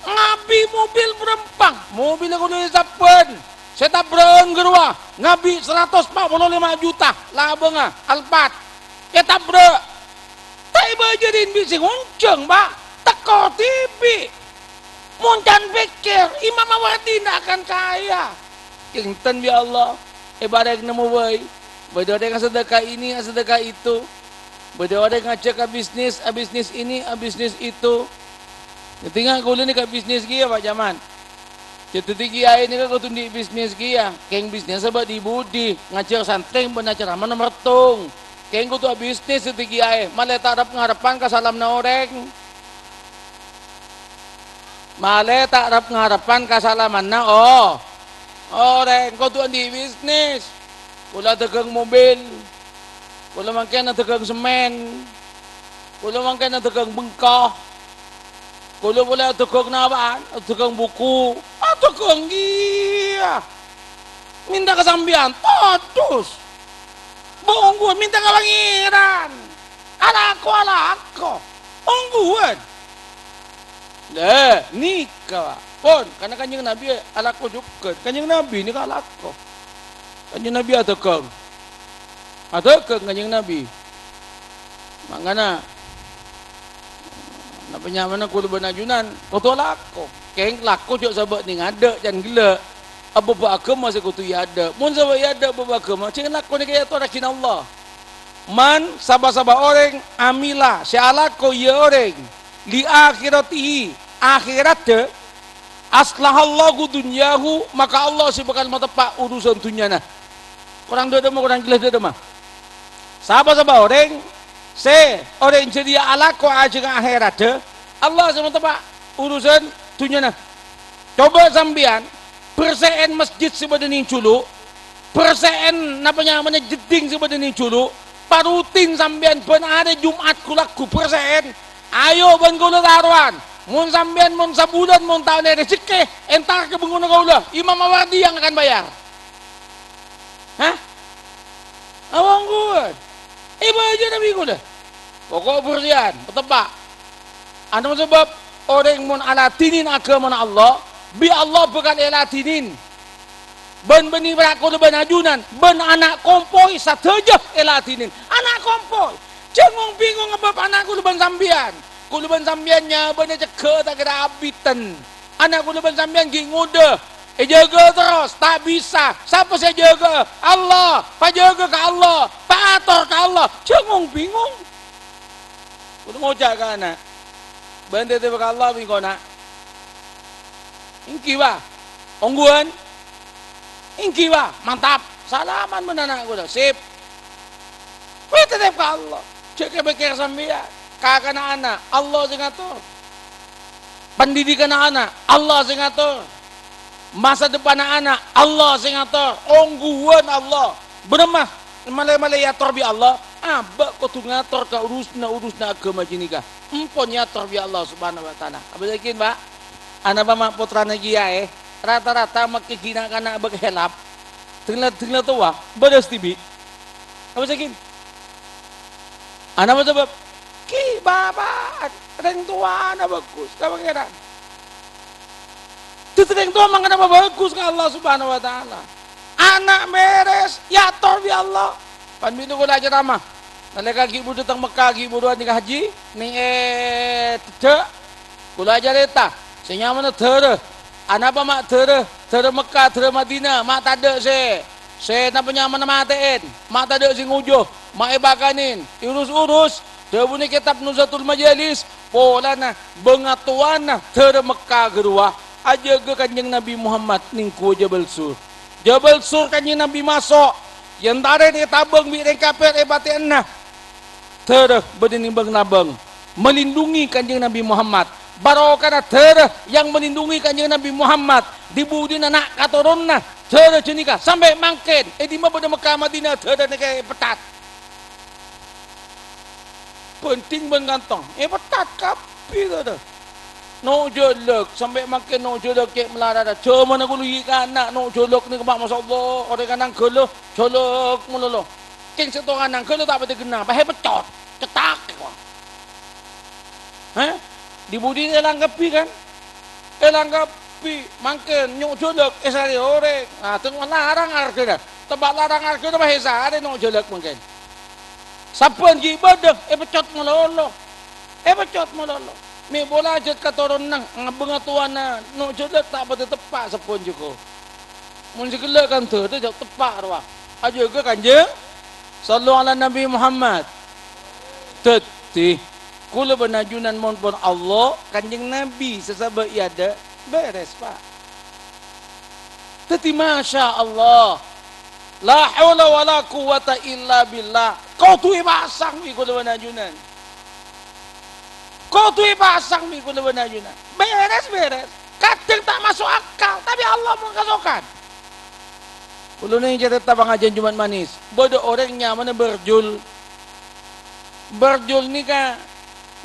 Ngabi mobil bârâmpang. Mobil kaulâ èsabbhân. Sè tabra'an ghâruwa ngabi seratos empat puluh lima juta labângnga Alphard. Ètabra'. Ta' èbâjârin bi' sè ngonjhâng, Pak. Tèko dhibi'. Mon can pèkkèr, Imam Mawardi ndak akan kaya. Kèngèng, ya Allah, èparèng nemmo bhâi. Bâdâ orèng asadhâka ini, asadhâka itu. Bâdâ orèng ngajhâk abisnis, abisnis ini, abisnis itu. Dhâddhi, nga' kaulâ nèka bisnis kèya, Pak Camat. Jhâ' dhâddhi kèyaè nèka kodhu andi' bisnis kèya. Kèng bisnis bâ' di-budi, ngajhâr santrè bân acara manomertong. Kèng kodhu abisnis dhâddhi kèyaè, malè ta' rep-ngarebbhân ka salamana orèng. Malè ta' rep-ngarebbhân ka salamana o-, orèng, kodhu andi' bisnis. Kaulâ dhâghâng mobil. Kaulâ mangkèn adhâghâng semmèn. Kaulâ mangkèn adhâghâng bengko. Kaulâ polè adhâghâng napa'an? Adhâghâng buku. Adhâghâng kèya. Mènta ka sampèyan, todus. Bâ' ongghuwân mènta ka Pangèran. Alako, alako. Ongghuwân. Lè, nèka, pon, karna Kanjeng Nabi alako jhughân. Kanjeng Nabi nèka alako. Kanjeng Nabi adhâghâng. Adhâghâng Kanjeng Nabi. Mangkana, napa nyamana kaulâ bân ajunan, kodhu alako. Kèng lako jhâ' sabâ' nèng adâ', can ghellâ'. Abâbâ aghâma sè kodhu èadâ'. Mon sabâ' èadâ' abâbâ aghâma, jhâ' lako nèka èatorraghi Allah. Man, sapa-sapa orèng amila sè alako iyâ orèng li akhiratihi, akhèradhâ, aslahallahu dunyahu, maka Allah sè bhâkal mateppa' urusan dhunnyana. Korang dhâ-, dhâmma, korang jelas dhâ-, dhâmma. Sapa-sapa orèng sè orèng jârèya alako ajhângnga akhèradhâ, Allah sè mateppa' urusan dhunnyana. Coba sampèyan bersè'èn masjid sè bâdâ nèng julu', bersè'èn napa nyamana jeddhing sè bâdâ nèng julu', parutin sampèyan bân arè Jum'at ghu-lagghu bersè'èn. Ayo bân kaulâ tarowan. Mon sampèyan mon sabulân mon ta' ollè rejekkè, entar ka bengkona kaulâ. Imam Mawardi yang akan bayar. Hah? Awong kuwat. Èbâjâna bi' kaulâ. Poko' bersè'an, pateppa'. Anapa sabâb? Orèng mon aladhinin aghâmana Allah, bi' Allah bhâkal èladhinin. Bân bânnè para' kaulâ bân ajunan, bân ana' kompoy sadhâjâ èladhinin. Ana' kompoy. Jhâ' ngong-bingong sabâb ana' kaulâ bân sampèyan. Kaulâ bân sampèyan nyabâna cegghâ' ta' kèra abiten. Ana' kaulâ bân sampèyan ghi' ngodâ. Èjâgâ terros, ta' bisa. Sapa sè èjâgâ? Allah. Pajâgâ ka Allah. Paator ka Allah. Jhâ' ngong-bingong. Kaulâ ngoca' ka ana', "Bâ'na tètèbhâ ka Allah bi' engko', Na'?" "Èngghi, Wa." "Ongghuwân?" "Èngghi, Wa." "Mantap." Salaman bân ana' kaulâ. "Sip." Kowe tètèp ka Allah. Jhâ' kè-pèkkèr sampèyan. Kakana ana', Allah sè ngator. Pendidikanna ana', Allah sè ngator. Masa depanna ana', Allah sè ngator. Ongghuwân Allah. Bârâmma malè-malè èator bi' Allah? Abâ' kodhu ngator ka urusanna-urusanna aghâma jâ' nèka. Empon èator bi' Allah Subhanahu wa Ta'ala. Apa yakin, Pak? Anapa ma' pottrana kèyaè? Rata-rata makkè ghi' na'-kana' bâk helap. Dengla-dengla towa, bâdâs dhibi'. Apa yakin? Anapa sabâb? Ghi' bapa'an, rèng towana bhâghus ka Pangèran. Dhâddhi rèng towa mangkana bhâghus ka Allah Subhanahu wa Ta'ala. Ana' mèrès, èator bi' Allah. Pan binè kaulâ acarama. Nalèka ghi' buru dâteng Mekka, ghi' buruwân nèka haji, nèng è teddhâ'. Kaulâ acarèta, sè nyamana dârâ. Anapa ma' dârâ? Dârâ Mekka, dârâ Madinah, ma' tadâ' sè, sè napa nyamana matè'èn, ma' tadâ' sè ngojo, ma' èpakanè, èurus-urus. Dhâbuna kètab Nuzhatul Majalis, polana bângatowana dârâ Mekka ghâruwa ajâgâ Kanjeng Nabi Muhammad nèng Ghuwa Jabal Sur. Jabal Sur Kanjeng Nabi maso', èentarè ètabâng bi' rèng kafir èpatè'ana. Dârâ bâdâ nèmbâng-nabâng, melindungi Kanjeng Nabi Muhammad. Barokana dârâ yang melindungi Kanjeng Nabi Muhammad, di-budina na' katoronanna dârâ ghânèka sampè' mangkèn, è dimma bâdâ Mekkah Madinah dârâ nèka èpettat. Bhânding bân kantong, èpettat kabbhi, saudara. No' jhâlâk, sampè' mangkèn no' jhâlâk cè' malarara. Jhâmanna kaulâ ghi' kana' no' jhâlâk nèka, Pak, masyaallah, orèng ananggâlâ jhâlâk malolo. Kèng sèttonga ananggâlâ ta' patè ghenna, pas èpeccot, cettak, kok. Hah? Di-budi èlang kabbhi, kan? Èlang kabbhi, mangkèn nyo' jhâlâk èsarè orèng. Nah, teng larang arghâna. Teppa' larang arghâna pas èsarè no' jhâlâk mangkèn. Sabbhân ghi' bâdâ èpeccot malolo. Èpeccot malolo. Mè' pola jhât katoronanna, ngabângnga towana, no' jhâlâk ta' patè teppa' sabbhân jhuko. Mon sè ghellâ' kan dâdâ jhâ' teppa' rowa. Ajâgâ Kanjeng. Shallu ala Nabi Muhammad. Dhâddhi, kaulâ bân ajunan mon pon Allah, Kanjeng Nabi sè sabâ' è adâ', bherres, Pak. Dhâddhi, masya Allah. La haula wala quwwata illa billah. Kodhu èpasang bi' kaulâ bân ajunan. Kodhu èpasang bi' kaulâ bân ajunan. Bherres, bherres. Kadhâng ta' maso' akal, tapè Allah mon kasokan. Kaulâ nèng carèta pangajiân Jumat Manis. Bâdâ orèng nyamana Barjul. Barjul nèka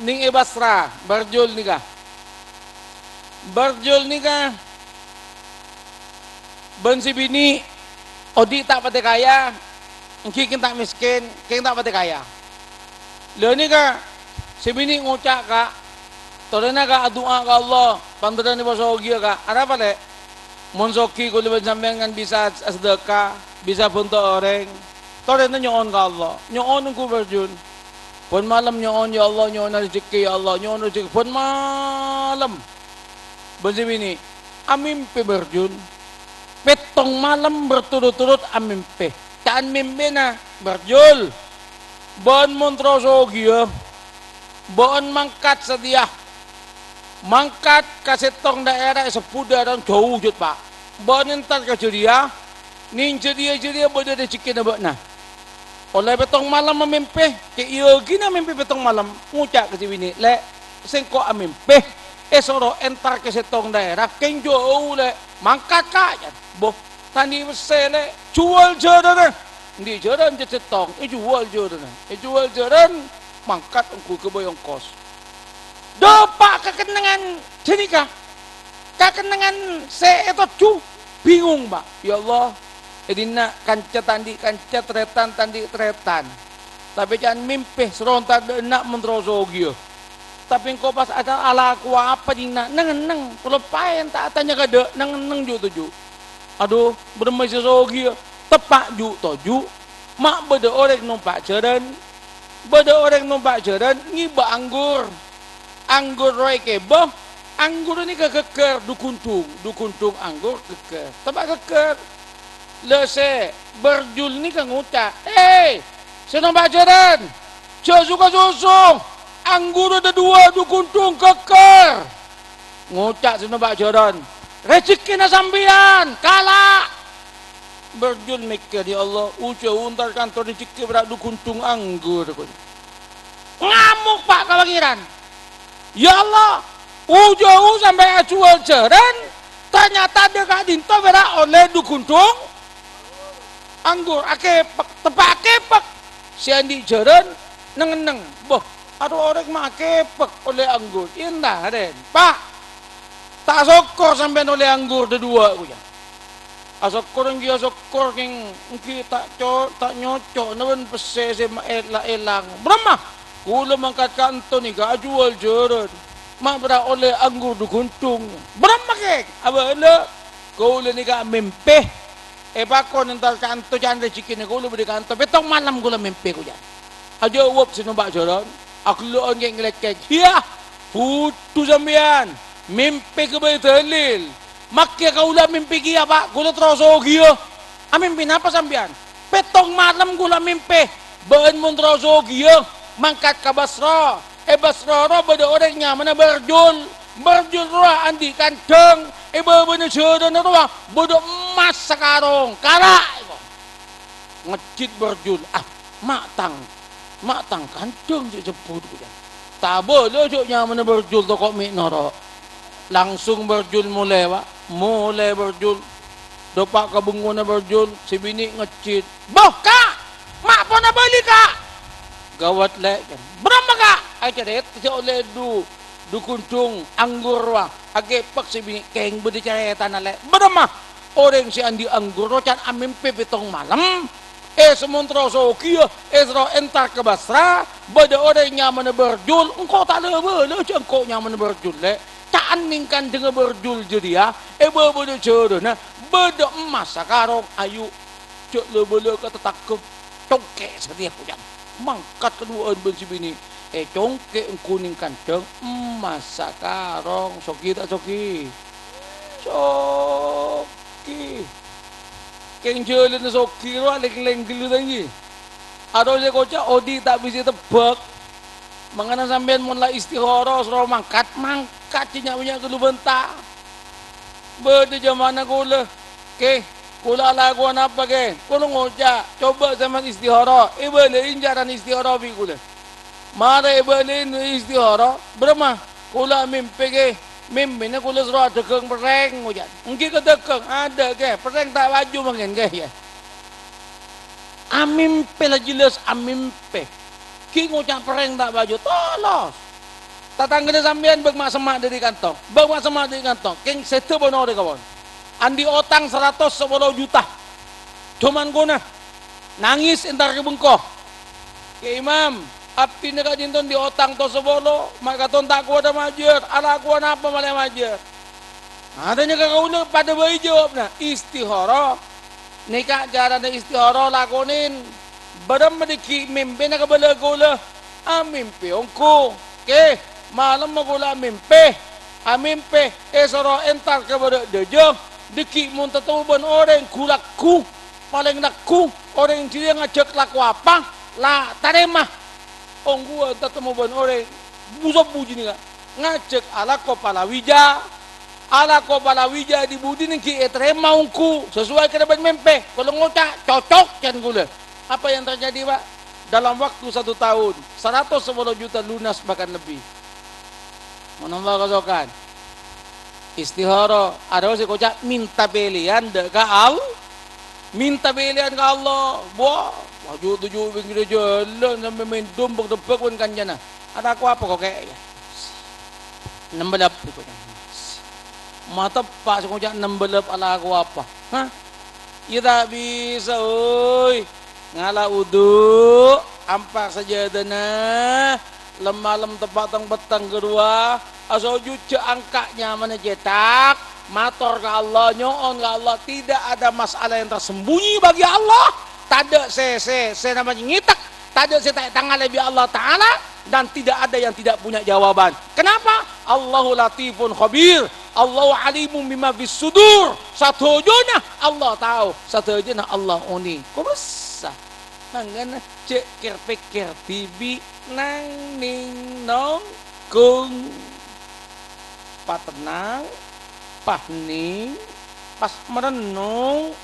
nèng è Basra. Barjul nèka. Barjul nèka bân sè binè' odi' ta' patè kaya, èngghi kèng ta' mèskèn, kèng ta' patè kaya. La nèka sè binè' ngoca', "Ka', torèna, Ka', adu'a ka Allah, pantarèn èpasoghiyâ, Ka'." "Arapa, Lè'?" "Mon soghi kaulâ bân sampèyan kan bisa asadhâka, bisa bhânto orèng. Torèna nyo'on ka Allah, nyo'on ongghu, Barjul." Bân malem nyo'on, "Ya Allah, nyo'ona rejhekkè, ya Allah, nyo'ona rejhekkè." Bân malem. Bân sè binè', amèmpè, Barjul. Pèttong malem berturut-turut amèmpè. Ca'na mèmpèna, "Barjul, bâ'na mon terro soghiyâ, bâ'na mangkat satèya. Mangkat ka sèttong dhaèra è Sebudâ, aran jhâu jhât, Pa'. Bâ'na entar ka jârèya, nèng jârèya-jârèya bâdâ rejekkèna bâ'na." Ollè pèttong malem amèmpè, cè' èaghina mèmpè pèttong malem, ngoca' ka sè binè', "Lè', sèngko' amèmpè èsoro entar ka sèttong dhaèra, kèng jhâu, Lè'. Mangkat, Ka'," ca'na. "Bo, ta' andi' pèssè, Lè'." "Jhuwâl jhârânna." "Andi' jhârân, jhât sèttong, èjhuwâl jhârânna." Èjhuwâl jhârân, mangkat ongghu ghâbây ongkos. Dâpa' ka kennengngan ghânèka. Ka kennengngan sè ètojjhu, bingung, Pa'. "Ya Allah, è dinna' kanca ta' andi' kanca, tarètan ta' andi' tarètan. Tapè ca'na mèmpè, soro entar dâ' enna' mon terro soghiyâ. Tapè engko' pas ada alakowa apa dinna'? Neng-enneng, kaulâ paèn ta' atanya ka dâ', neng-enneng ju'-toju'. Adhu, bârâmma sè soghiyâ?" Teppa' ju'-toju', ma' bâdâ orèng nompa' jhârân. Bâdâ orèng nompa' jhârân ngèbâ anggur. Anggur rowa èkèbâ, anggur nèka ghâgghâr dhu-ghundhung, dhu-ghundhung anggur ghâgghâr. Teppa' ghâgghâr. La sè Barjul nèka ngoca', "Hè, sè nompa' jhârân, jhâ' soka-soso, anggurra dhâduwâ dhu-ghundhung ghâgghâr." Ngoca' sè nompa' jhârân, "Rejekkèna sampèyan, kala'." Barjul mèkkèr, "Ya Allah, u-jhâu entar kanto rejekkè pèra' dhu-ghundhung anggur," koca'. Ngamok, Pa', ka Pangèran. "Ya Allah, u-jhâu sampè' ajhuwâl jhârân, tarnyata dâ' ka'dinto pèra' ollè dhu-ghundhung anggur, akèpèk, teppa' akèpèk. Sè andi' jhârân neng-enneng. Bo, adhu orèng ma' akèpèk ollè anggur. Èntarèn, Pa'. Ta' asokkor sampèyan ollè anggur dhâduwâ," koca'. "Asokkor èngghi asokkor, kèng èngghi ta' co-, ta' nyoco'na bân pèssè sè ma-, èla-, èlang. Bârâmma? Kaulâ mangkat kanto nèka ajhuwâl jhârân. Ma' pèra' ollè anggur dhu-ghundhung. Bârâmma, kèng? Abâlâ, kaulâ nèka mèmpè. Èpakon entar kanto, ca'na rejekkèna kaulâ bâdâ kanto. Pèttong malem kaulâ mèmpè," koca'. Ajâwâb sè nompa' jhârân, aghellâ'ân kèng-ngèlèkèng, "Iyâ, budhu sampèyan, mèmpè ghâbây dalil. Makkè kaulâ mèmpè kèya, Pa', kaulâ terro soghiyâ." "Amèmpè napa sampèyan?" "Pèttong malem kaulâ mèmpè, bâ'na mon terro soghiyâ, mangkat ka Basra. È Basra rowa bâdâ orèng nyamana Barjul. Barjul rowa andi' kandhâng, È bâbâna jhârâna rowa bâdâ emmas sakarong, kara', èko. Ngejjhit Barjul, "Ah, ma' tang, ma' tang kandhâng sè èsebbhut," koca'. "Ta' bâlâ jhâ' nyamana Barjul, toko' mè' noro'." Langsung Barjul molè, Pak. Molè Barjul. Dâpa' ka bengkona Barjul, sè binè' ngejjhit. "Boh, Ka'! Ma' pon abâli, Ka'!" "Gawat, Lè'." "Bârâmma, Ka'?" "Acarèt sè ollè du, du ghundhung anggur, wa, aghepek sè binè'." "Kèng bâdâ carètana, Lè'." "Bârâmma?" "Orèng sè andi' anggur rowa can amèmpè pèttong malem, è, samontra sogiyâ, èsoro entar ka Basra, bâdâ orèng nyamana Barjul." "Engko' ta' la-bâlâ jhâ' engko' nyamana Barjul, Lè'. Ca'an nèng kandhângnga Barjul jârèya, è bâbâna jhârâna bâdâ emmas sakarong, ayu." "Jhâ' la-bâlâ ka tataghâ, congkè' satèya," koca'. Mangkat kaduwâ'ân bân sè binè'. Ècongkè' ongghu nèng kandhâng, emmas sakarong. Sogi ta' sogi? Sogi. Kèng jhâlânna sogi rowa lèng-lèng ghâllu ta' ènggi. Arowa sè koca' odi' ta' bisa ètebbhâk. Mangkana sampèyan mon la istikharah, soro mangkat, mangkat, jhâ' nya'-bânnya' ghâllu bânta. Bâdâ jhâmana kaulâ, "Kè, kaulâ alakowan apa, Kè?" Kaulâ ngoca', "Coba sampèyan istikharah, èbâlâi carana istikharah bi' kaulâ." Marè èbâlâi istikharah, "Bârâmma?" "Kaulâ amèmpè, Kè. Mèmpèna kaulâ soro adhâghâng perrèng," ngoca'. "Ènggi ka dhâghâng?" "Adâ', Kè. Perrèng ta' paju mangkèn, Kè, yâ." Amèmpè la jelas amèmpè. Ghi' ngoca' perrèng ta' paju, tolos. Tatangghâna sampèyan bâk ma'-semma' dâri kantong, bâk ma'-semma' dâri kantong, kèng sèdhâ bân orèng kawon. Andi' otang saratos sapolo juta. Coma kona, nangès entar ka bengko. "Kè Imam, abdhina ka'dinto andi' otang tos sapolo, ma' katon ta' kowat amajâr, alakowan apa malè amajâr?" Atanya ka kaulâ, padâ bhâi jâwâbbhâ, "Istikharah." Nèka carana istikharah lakonè. "Bârâmma dâgghi' mèmpèna kabâlâ kaulâ?" "Amèmpè ongghu, Kè. Malemma kaulâ amèmpè. Amèmpè èsoro entar ka bârâ' dâjâ. Dâgghi' mon tatemmo bân orèng ghu-lagghu, palèng lagghu, orèng jârèya ngajhâk lako apa, la tarèma." Ongghuwân tatemmo bân orèng bu-sobbu jârèya ngajhâk alako palawija. Alako palawija di budina ghi' ètarèma ongghu, sesuai kèra bân mèmpè. Kaulâ ngoca', "Cocok," can kaulâ. Apa yang terjadi, Pak? Dalam waktu satu tahun, saratos sapolo juta lunas bahkan lebih. Mon Allah kasokan. Istikharah, arowa sè koca' mènta pèlèyan dâ' ka Al-, mènta pèlèyan ka Allah. Wah, waju tuju pèngghirrâ jhâlân sampè' mèndum bâk-debbâk bân kancana. "Alako apa, Kè, yâ?" Nembelep, mateppa' sè ngoca' nembelep alako apa? Hah? Yâ ta' bisa, oi. Ngala' wudu, ampa' sajâdâna, lem-malem teppa' teng-petteng ghâruwa, asojud jhâ' angka' nyamana cèthak, mator ka Allah, nyo'on ka Allah, tidak ada masalah yang tersembunyi bagi Allah. Tadâ' sè, sè, sè namanya ngèthèk, tadâ' sè ta' ètangalebi Allah Ta'ala, dan tidak ada yang tidak punya jawaban. Kenapa? Allahu latifun khabir. Allahu alimun bima fis sudur. Sadhâjâna Allah tao, sadhâjâna Allah onèng. Kobâsa. Mangkana jhâ' kèr-pèkkèr dhibi', nangèng nongghung. Patennang, pahenèng, pas marennong,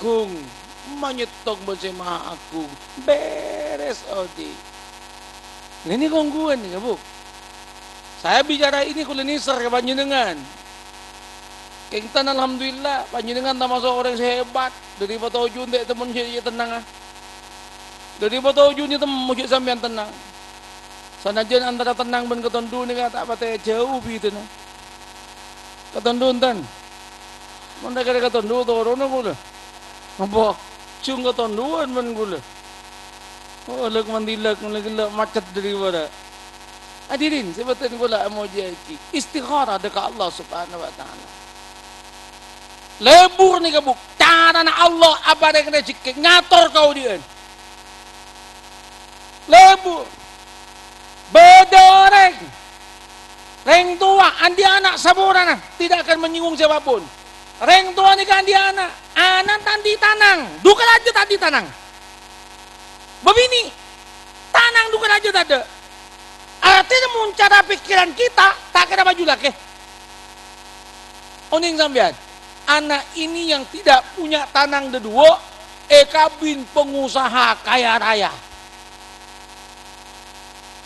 ghung, manyèttong bân Sè Maha Agung, bherres odi'. Nah, ini kongguan nih, Bu. Saya bicara ini kuliniser ka panjenengan. Kèngtan, alhamdulillah, panjenengan tamaso' orèng sè hebat. Dâri patoju' ente' temmo jhâ' tennang, ah. Dâri patoju' ente' temmo jhâ' sampèyan tennang. Sanajjhân antara tennang bân katondu nèka ta' patè jhâu bhidhâna. Katondu enten. Mon ta' kèra katondu, toronna kaulâ. Apa? Jhung katonduwân bân kaulâ. Oh, lek mandilek, lek-lek macet dâri bârâ'. Hadirin, sè bhâdhân kaulâ amojâ'aghi, istikharah dâ' ka Allah Subhanahu wa Ta'ala. Lebur nèka, Bu, carana Allah aparèng rejhekkè ngator kaodi'ân. Lebur. Bâdâ orèng, rèng towa, andi' ana' saporana, tidak akan menyinggung siapapun. Rèng towa nèka andi' ana', ana' ta' andi' tanang, dhu kalajâ ta' andi' tanang. Bâbinè', tanang dhu kalajâ tadâ'. Artèna mon cara pikiran kita, ta' kèra maju lakè. Onèng sampèyan, anak ini yang tidak punya tanang dhâduwâ', èkabin pengusaha kaya raya.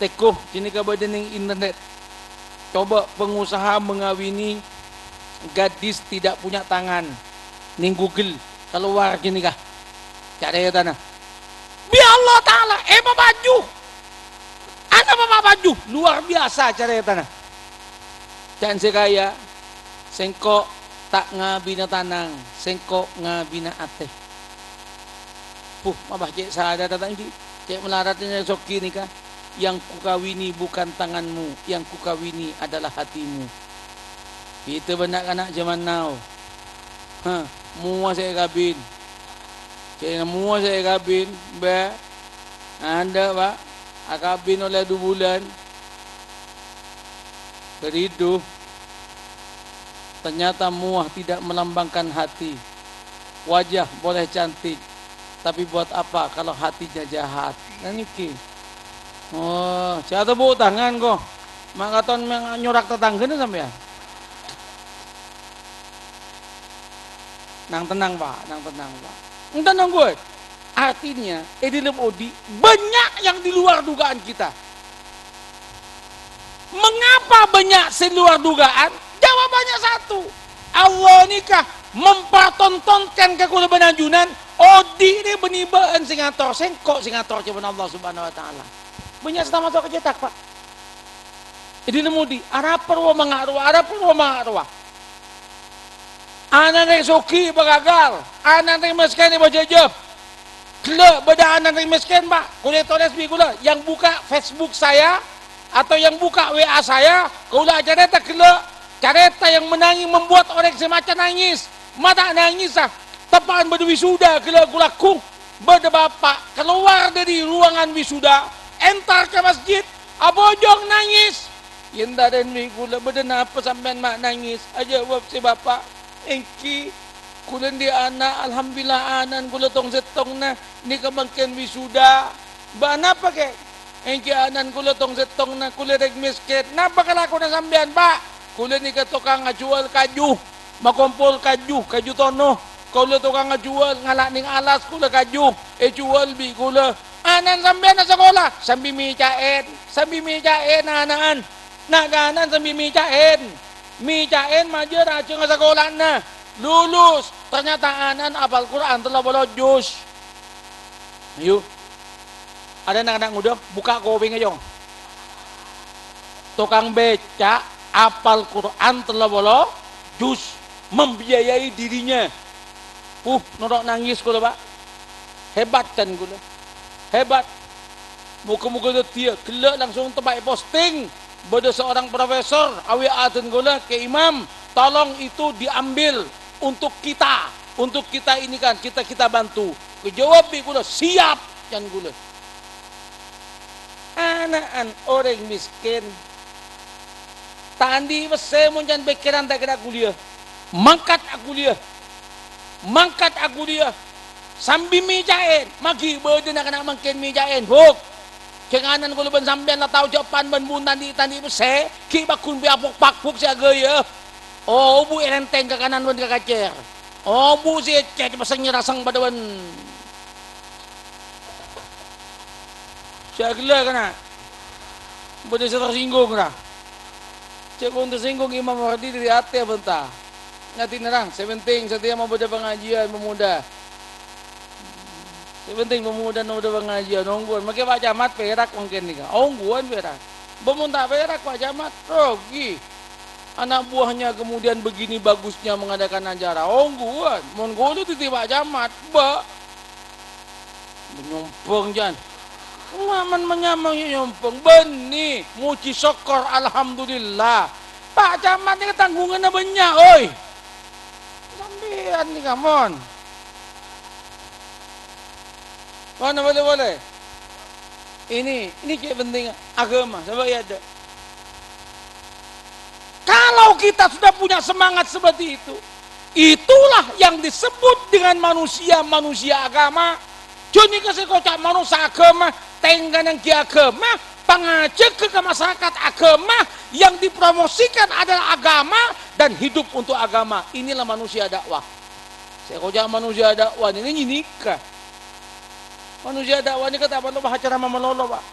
Tèngghu, ghânèka bâdâ neng internet. Coba pengusaha mengawini gadis tidak punya tangan. Neng Google, kalowar ghânèka. Carètana. Bi' Allah Ta'ala, èpapaju. Ana' papaju, luar biasa carètana. Ca'na sè kaya, "Sèngko' ta' ngabina tanang, sèngko' ngabina atè." Puh, mabah cè' sadhâ ta' ènggi, cè' malarat nèka soghi nèka. "Yang kukawini bukan tanganmu, yang kukawini adalah hatimu." Kita bân na'-kana' jaman now. Hah, mowa sè èkabin. Ca'na mowa sè èkabin, Mbak. Anda, Pak, akabin oleh dua bulan. Baridu. Ternyata mowa tidak melambangkan hati. Wajah boleh cantik, tapi buat apa kalau hatinya jahat? Nah, nèka. Oh, jhâ' tepuk tangan, ko. Ma' katon meng-, nyorak tatangghâna sampèyan. Nang tennang, Pak, nang tennang, Pak. Enten ongghuwân. Artinya, è dhâlem odi' banyak yang di luar dugaan kita. Mengapa banyak sè luar dugaan? Jawabannya satu. Allah nèka mempertontonkan ka kaulâ bân ajunan, odi' rè bânnè bâ'na sè ngator, sèngko' sè ngator, cobâna Allah Subhanahu wa Ta'ala. Banyak sè tamaso' ka cètak, Pak. È dhâlem odi', arapa rowa manga' rowa, arapa rowa manga' rowa. Ana' rèng soghi èpagagal, ana' rèng mèskèn èpajhâjhâ. Ghellâ' bâdâ ana' rèng mèskèn, Pak. Kaulâ ètolès bi' kaulâ, yang buka Facebook saya atau yang buka W A saya, kaulâ acarèta ghellâ'. Carèta yang menangi membuat orèng sè maca nangis. Ma' ta' nangis, ah. Teppa'an bâdâ wisuda ghellâ' ghu-lagghu. Bâdâ bapa' kalowar dâri ruangan wisuda, entar ka masjid, abhujung nangis. "Yèn tarèn bi' kaulâ, bâdâ napa sampèyan ma' nangis?" Ajâwâb sè bapa', "Èngghi, kaulâ andi' ana', alhamdulillah, ana'na kaulâ tong-sèttongnga nèka mangkèn wisuda." "Bâ' napa, Kè?" "Èngghi ana'na kaulâ tong-sèttongnga, kaulâ rèng mèskèn." "Napa kalakowanna sampèyan, Pa'?" "Kaulâ nèka tokang ajhuwâl kaju, makompol kaju, kaju tono. Kaulâ tokang ajhuwâl, ngala' neng alas kaulâ kaju, èjhuwâl bi' kaulâ." "Ana'na sampèyan asakola?" "Sambi mèca'èn, sambi mèca'èn ana'na. Na'-kana'na sambi mèca'èn. Mèca'èn majâr ajhângnga sakolana. Lulus, ternyata ana'na apal Qur'an tello polo juz." Ayo. Ada na'-kana' ngodâ, buka kopèngnga, Cong. Tokang bâca, apal Qur'an tello polo juz, membiayai dirinya. Uh, noro' nangis kaulâ, Pa'. Hebat, can kaulâ. Hebat. Moga-moga dhâddhiyâ, ghellâ' langsung teppa'è posting. Bâdâ seorang profesor, awi adhân kaulâ, "Kè Imam, tolong itu diambil untuk kita, untuk kita ini kan, kita, kita bantu." Kajâwâb bi' kaulâ, "Siap," can kaulâ. Ana'na orèng mèskèn. Ta' andi' pèssè mon can pèkkèran ta' kèra kuliyah. Mangkat akuliyah. Mangkat akuliyah. Sambi mèca'èn. Maghi bâdâ na'-kana' mangkèn mèca'èn. Huk. Jhâ' ana'na kaulâ bân sampèyan la tao jhâ' pan bân bun ta' andi', ta' andi' pèssè. Ghi' pagghun pè apok-pakbuk sè aghâjâ. Obu' èrèntèng ka kanan bân ka kacèr. Obu' sè ècèt pèssè nyèrasèng padâ bân Sè aghellâ' kana'. Bâdâ sè tersinggung, ra. Cè' pon tersinggung Imam Mawardi dâri atè bânta. Ngatèna, ra, sè penting satèya mabâdâ pangajiân pemuda. Sè penting pemuda mabâdâ pangajiân, ongghuwân. Makè Pak Camat pèrak mangkèn nèka. Ongghuwân pèrak. Bâ mon ta' pèrak Pak Camat, rogi. Anak buahnya kemudian begini bagusnya mengadakan acara. Ongghuwân. Mon kaulâ dhâddhi Pak Camat, bâ. Nyompong, jan. Ngaman manyamang nyompong. Bânnè, mojhi sokkor, alhamdulillah. Pak Camat nèka tangghunganna bânnya', oi. Sampèyan nèka, mon. Mana boleh-boleh? Ini, ini cè' penting agama. Coba ya, Dek. Kalau kita sudah punya semangat seperti itu, itulah yang disebut dengan manusia-manusia agama. Jhâ' nèka sè èkoca' manossa agama, tèngghâna ghi' agama, Pangajhâghâ ka masyarakat agama, yang dipromosikan adalah agama dan hidup untuk agama. Inilah manusia dakwah. Sè èkoca' manusia dakwah nèka nèka. Manusia dakwah nèka ta' parlo acaramah malolo, Pak.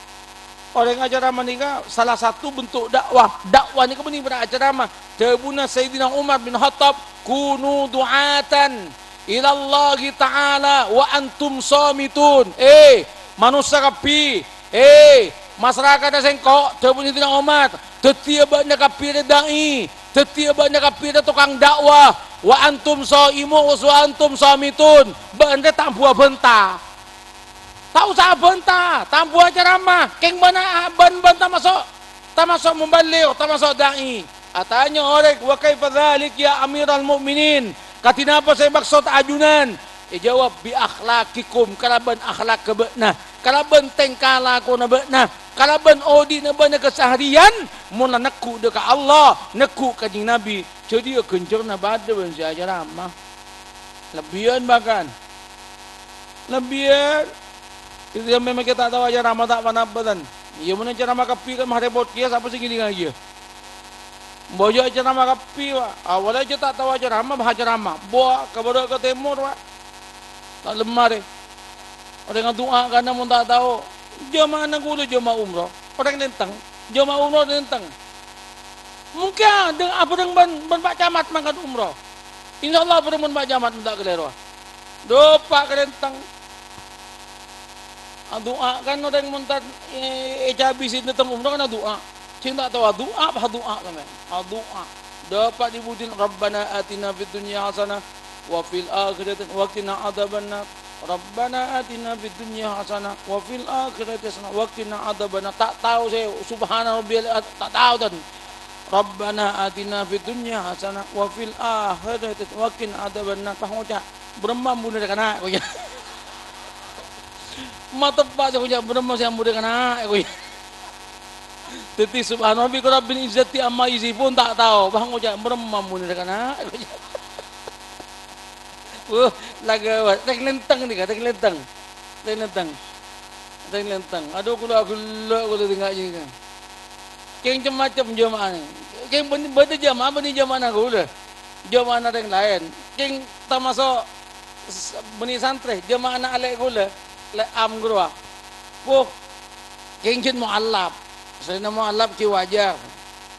Orèng acaramah nèka salah satu bentuk dakwah. Dakwah nèka bânnè bârâ' acaramah. Dhâbuna Sayyidina Umar bin Khattab, "Kunu du'atan ilallahi ta'ala wa antum shamitun." Eh, manossa kabbhi, eh, masarakat sèngko', dhâbuna Sayyidina Umar, dhâddhiyâ bâ'na kabbhi rè da'i, dhâddhiyâ bâ'na kabbhi rè tokang dakwah, wa antum shaimu-, wa antum shamitun, bâ'na rè ta' ambu abânta. Ta' osa abânta, ta' ambu acaramah, kèng bâ'na, bân-, bân tamaso', tamaso' muballigh, tamaso' da'i. Atanya orèng, "Wa kaifa dzalik ya Amiral Mukminin? Kadhi napa sè maksod ajunan?" Èjâwâb, "Bi akhlaqikum, kalabân akhlakka bâ'na, kalabân tèngka lakona bâ'na, kalabân odi'na bâ'na kasahariyan, mon la negghu' dâ' ka Allah, negghu' Kanjeng Nabi, jârèya ghânjhârânna padâ bân sè acaramah." Lebbiyân bahkan. Lebbiyân. Itu sampè' makè ta' tao acaramah ta' pa-napa, tan. Iyâ, mon acaramah kabbhi kan marèpot kèya, sapa sè ngèdingngaghi? Bâjâ acaramah kabbhi, Pak. Awwâllâ jâ ta' tao acaramah, bâ acaramah. Bâ, ka bârâ' ka tèmor, Pak. Ta' lemmar, è. Orèng adu'a kana mon ta' tao. Jama'ana kaulâ jamaah umroh. Orèng Lenteng. Jamaah umroh Lenteng. Mungkin abhâreng bân, bân Pak Camat mangkat umroh. Insyaallah abhâreng bân Pak Camat mon ta' kalèro. Dâpa' ka Lenteng. Adu'a kan orèng mon ta', eh, ècabisi dâteng umroh kan adu'a. Sè ta' tao adu'a, apa adu'a sampèyan? Adu'a. Dâpa' di budina, "Rabbana atina fid dunya hasanah wa fil akhirati wa qina adzabannar. Rabbana atina fid dunya hasanah wa fil akhirati hasanah wa qina adzabannar." Ta' tao sè subhana rabbiyal a-, ta' tao, tan. "Rabbana atina fid dunya hasanah wa fil akhirati wa qina adzabannar." Pas ngoca', "Bârâmma ambuna rèng kana'," koca'. Mateppa' sè ngoca', "Bârâmma sè ambu rèng kana'," koca'. Dhâddhi, subhana rabbika rabbil izzati amma yasifun, ta' tao. Pas ngoca', "Bârâmma ambuna rèng kana'," koca'. Wah, la ghâbây. Rèng Lenteng nèka, rèng Lenteng. Rèng Lenteng. Rèng Lenteng. Adhu, kaulâ aghellâ' kaulâ tènggâ' jârèya. Kèng cem-macem jama'ana. Kèng bân-, bâdâ jamaah bânnè jama'ana kaulâ. Jama'ana rèng laèn. Kèng tamaso' s-, bânnè santrè, jama'ana alè' kaulâ. Lè' am ghârowa. Wuh, kèng jhât mu'allaf. Sè mu'allaf ghi' wajar.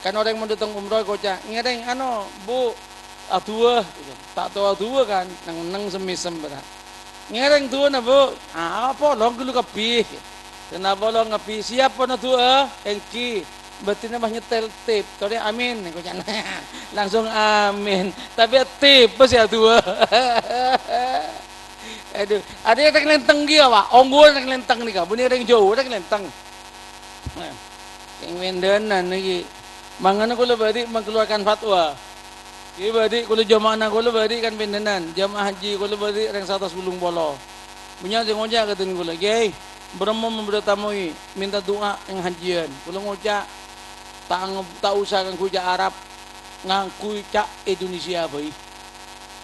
Kan orèng mon dâteng umroh èkoca', "Ngèrèng, ano, Bu, adu'a." Ta' tao adu'a kan, neng-enneng sem-mèsem bârâ'. "Ngèrèng du'âna, Bu." "Ah, apolong ghâllu kabbhi." "Kenapa polong kabbhi?" "Siap pono du'â?" "Èngghi." Bâdhina pas nyètèl tip. "Torè amin," èkoca'na. Langsung amin. Tapè tip pas sè adu'a. Adhu, arèya rèng Lenteng kèya, Pak. Ongghuwân rèng Lenteng nèka. Bânnè rèng jhâu, rèng Lenteng. Nah, sè pèndhânan nèka. Mangkana kaulâ bâdhi' mengeluarkan fatwa. Ghi bâdhi' kaulâ jama'ana kaulâ bâdhi' kan pèndhânan. Jamaah haji kaulâ bâdhi' rèng satos bâllung polo. Bânnya' sè ngoca' ka dân kaulâ, "Kèyaè, bârâmma mon bâdâ tamoy mènta du'a neng hajiyân?" Kaulâ ngoca', "Ta' nge-, ta' osa ngangghuy ca' Arab, ngangghuy ca' Indonesia bhâi."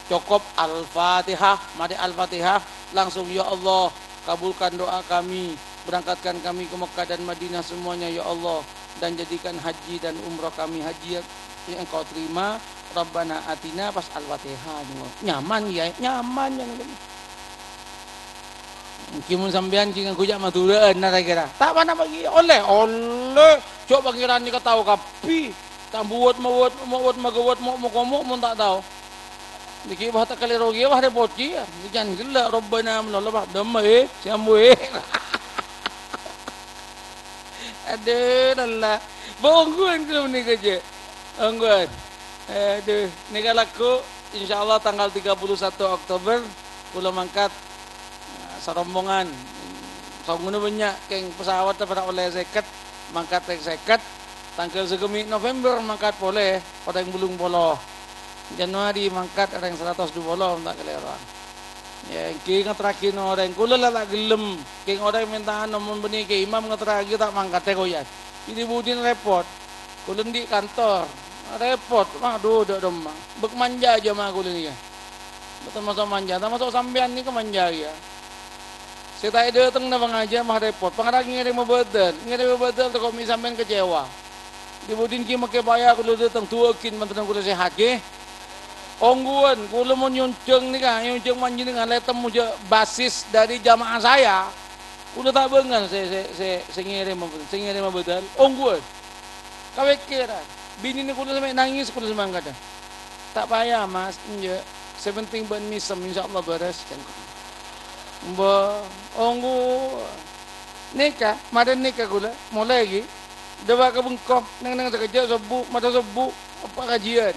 Cokop Al-Fatihah, marè Al-Fatihah, langsung, "Ya Allah, kabulkan doa kami, berangkatkan kami ke Mekah dan Madinah semuanya, ya Allah, dan jadikan haji dan umroh kami haji yang Engkau terima, Rabbana atina," pas Al-Fatihah. Nyaman, ya, nyaman, nyaman. Èngghi mon sampèyan ghi' ngangghuy ca' Madhurâ'ân, ra-kèra. Ta' pa-napa ghi', ollè, ollè. Jhâ' Pangèran nèka tao kabbhi. Ta' buwât, mawât, mawât, maghâwât, mo', mokomo', mon ta' tao. Nèkè wah ta' kalèro kèya, wah rèpot kèya. Jhân ghellâ', Rabbana malolo, Pak. Dâmma, è? Sè ambu, è? Adhu, lalla. Bâ, ongghuwân kaulâ nèka, jhâ'. Ongghuwân. Adhu, nèka lagghu', insyaallah tanggal tiga puluh satu Oktober, kaulâ mangkat. Nah, sarombongan. Songghuna bânnya', kèng pesawat para ollè sèket, mangkat rèng sèket. Tangghâl sagâmè' November mangkat polè, orèng bâllung polo. Januari mangkat orèng saratos du polo, mon ta' kalèrowan. Ya, èngghi ngaterraghi orèng. Kaulâ la ta' ghellem. Kèng orèng mènta ano, mon bânnè kè imam ngaterraghi ta' mangkat è koyan. Budi-budina rèpot. Kaulâ andi' kantor. Rèpot. Waduh, dâ' dâmma. Bâk manja jamaah kaulâ nèka. Bâ' tamaso' manja. Tamaso' sampèyan nèka manja kèya. Sè ta' èdâteng napa ngajâ mah rèpot. Pangèran ngèrèm bâdâl. Ngèrèm bâdâl tako' mè' sampèyan kecewa. Dhi-budhi ghi' makè paya kaulâ dâteng, du'aaghin manten kaulâ sèhat, ghi. Ongghuwân, kaulâ mon nyonjhâng nèka, nyonjhâng panjhennengngan la ètemmo jâ' basis dâri jamaah saya. Kaulâ ta' bângal sè, sè, sè, sè ngèrèm, sè ngèrèm bâdâl. Ongghuwân. Kapèkkèran. Binèna kaulâ sampè' nangès, kaulâ sè mangkada. "Ta' paya, Mas, enjâ'. Sè penting bâ'na mèsem, insyaallah bârâs," can kaulâ. Mbah, ongghu. Nèka, marèn nèka kaulâ, molaè ghi. Dâpa' ka bengko, neng-enneng sakejjhâ' sobbhu, mata sobbhu, pangajiyân.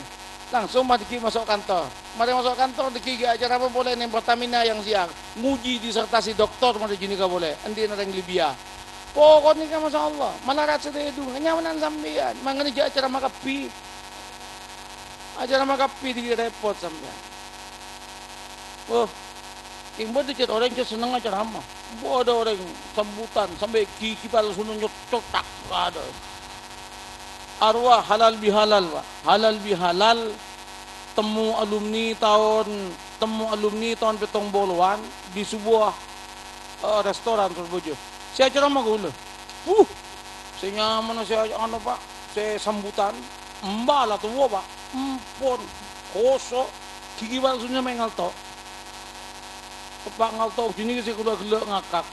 Langsung ma' dâggi' maso' kantor. Marè maso' kantor, dâggi' ghi' acara apa polè neng Pertamina yang siang. Nguji disertasi doktor marè ghânèka polè, andi'na rèng Libya. Pokok nèka, masyaallah, malarat sè tèdung, nyamanan sampèyan, mangkana jâ' acara makabbhi. Acara makabbhi dâggi' rèpot sampèyan. Wah, kèng bâdâ cè' orèng sè senneng acara mah. Bâdâ orèng sambutan sampè' ghighi palsuna nyoccotak, adâ. Arowa halal bihalal, Pak. Halal bihalal, temmo alumni taon, temmo alumni taon pèttong polowan di sebuah, eh, restoran Sorbhâjâ. Sè acara mah kaulâ. Wuh, sè nyamana sè anu, Pak, sè sambutan, embala towa, Pak. Empon, koso', ghighi palsuna mè' ngalto'. Teppa' ngalto' ghânèka sè kaulâ ghellâ' ngakak.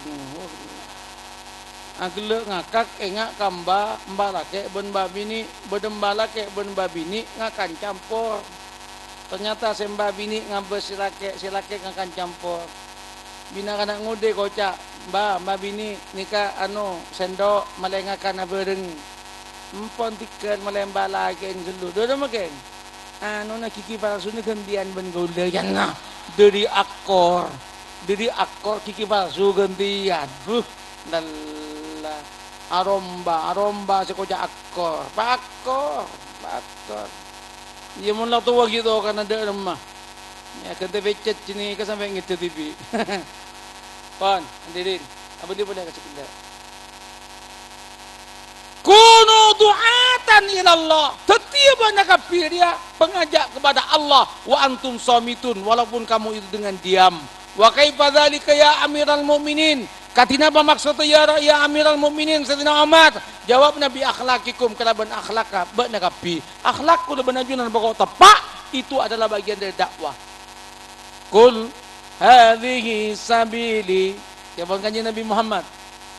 Aghellâ' ngakak enga' ka emba, emba lakè' bân emba binè', bâdâ emba lakè' bân emba binè' ngakan campor. Ternyata sè emba binè' ngabâs sè lakè', sè lakè' ngakan campor. Bina kana' ngodâ koca', "Emba, emba binè', nèka, anu, sendok, malè ngakanna bhâreng." Empon tèghâl malè emba lakè'en ghâllu. Dâ' remma, Kèng? Anona ghighi palsuna ghântèyan bân kaulâ, yâ, nah. Dâri akor. Dâri akor ghighi palsu ghântèyan. Huh, lalla. Aromba, aromba sè koca' akor. Pakor, pakor. Iyâ, mon la towa ghi' tokana dâ' remma. Yâ, ghântè pèccèt jârèya sampè' ngèdhâ dhibi'. Pon, hadirin. Abdhi polè ka sakellâ'. Kunu du'atan ilallah. Dhâddhiyâ bâ'na kabbhi rèya pangajâ' kepada Allah. Wa antum shamitun, walaupun kamu itu dengan diam. Wa kaifa dzalika ya Amiral Mukminin? Kadhi napa maksodda ya, ya Amiral Mukminin Sayyidina Umar? Jawab Nabi, "Akhlaqikum, kalabân akhlakka bâ'na kabbhi." Akhlak kaulâ bân ajunan pokok teppa', itu adalah bagian dari dakwah. "Qul hadhihi sabili," ca'èpon Kanjeng Nabi Muhammad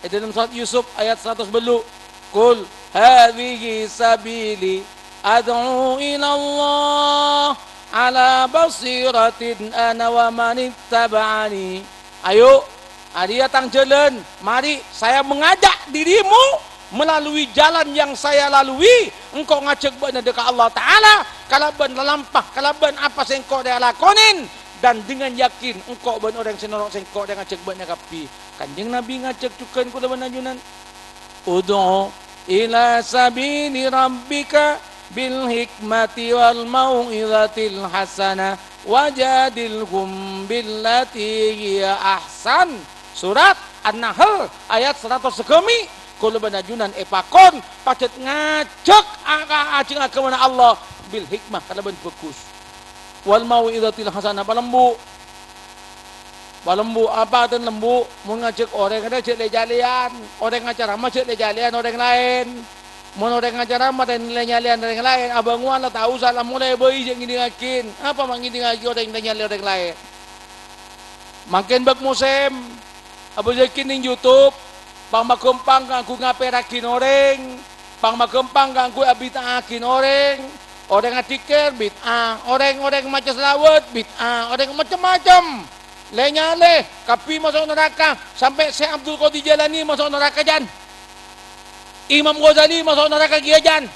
è dâlem surat Yusuf ayat saratos bâllu', "Qul hadhihi sabili ad'u ilallah ala basiratin ana wa manittaba'ani." Ayo, arèya tang jhâlân, mari saya mengajak dirimu melalui jalan yang saya lalui, engko' ngajhâk bâ'na dâ' ka Allah Ta'ala, kalabân lalampa, kalabân apa sè engko' rèya lakonè, dan dengan yakin engko' bân orèng sè noro' sèngko' rèya ngajhâk bâ'na kabbhi. Kanjeng Nabi ngajhâk jhughân kaulâ bân ajunan. Ud'u ila sabili rabbika bil hikmati wal mau'izatil hasanah wajadilhum billati hiya ahsan. Surat An-Nahl ayat saratos sagâmè'. Kaulâ bân ajunan èpakon pajhât ngajhâk a-, ka ajhâghân aghâmana Allah bil hikmah kalabân bhâghus. Wal mau'izatil hasanah, palembu'. Palembu', apa artèna lembu'? Mon ngajhâk orèng rèya jhâ' lè-nyalèyan, orèng acaramah jhâ' lè-nyalèyan orèng laèn. Mon orèng acaramah rèya lè-nyalèyan orèng laèn, abângowan la tao sala molaè bhâi jhâ' ngèdingngaghi. Apa ma' ngèdingngaghi orèng lè-nyalè orèng laèn? Mangkèn bâk mosèm, abâjâghi neng YouTube, pang maghâmpang kaangghuy ngapèrraghi orèng, pang maghâmpang kaangghuy abid'aaghi orèng. Orèng adhikir, bid'ah. Orèng-orèng maca salawat, bid'ah. Orèng macem-macem. Lè-nyalè, kabbhi maso' naraka. Sampè' Syekh Abdul Qadir Jailani maso' naraka, jân. Imam Ghazali maso' naraka kèya, jân.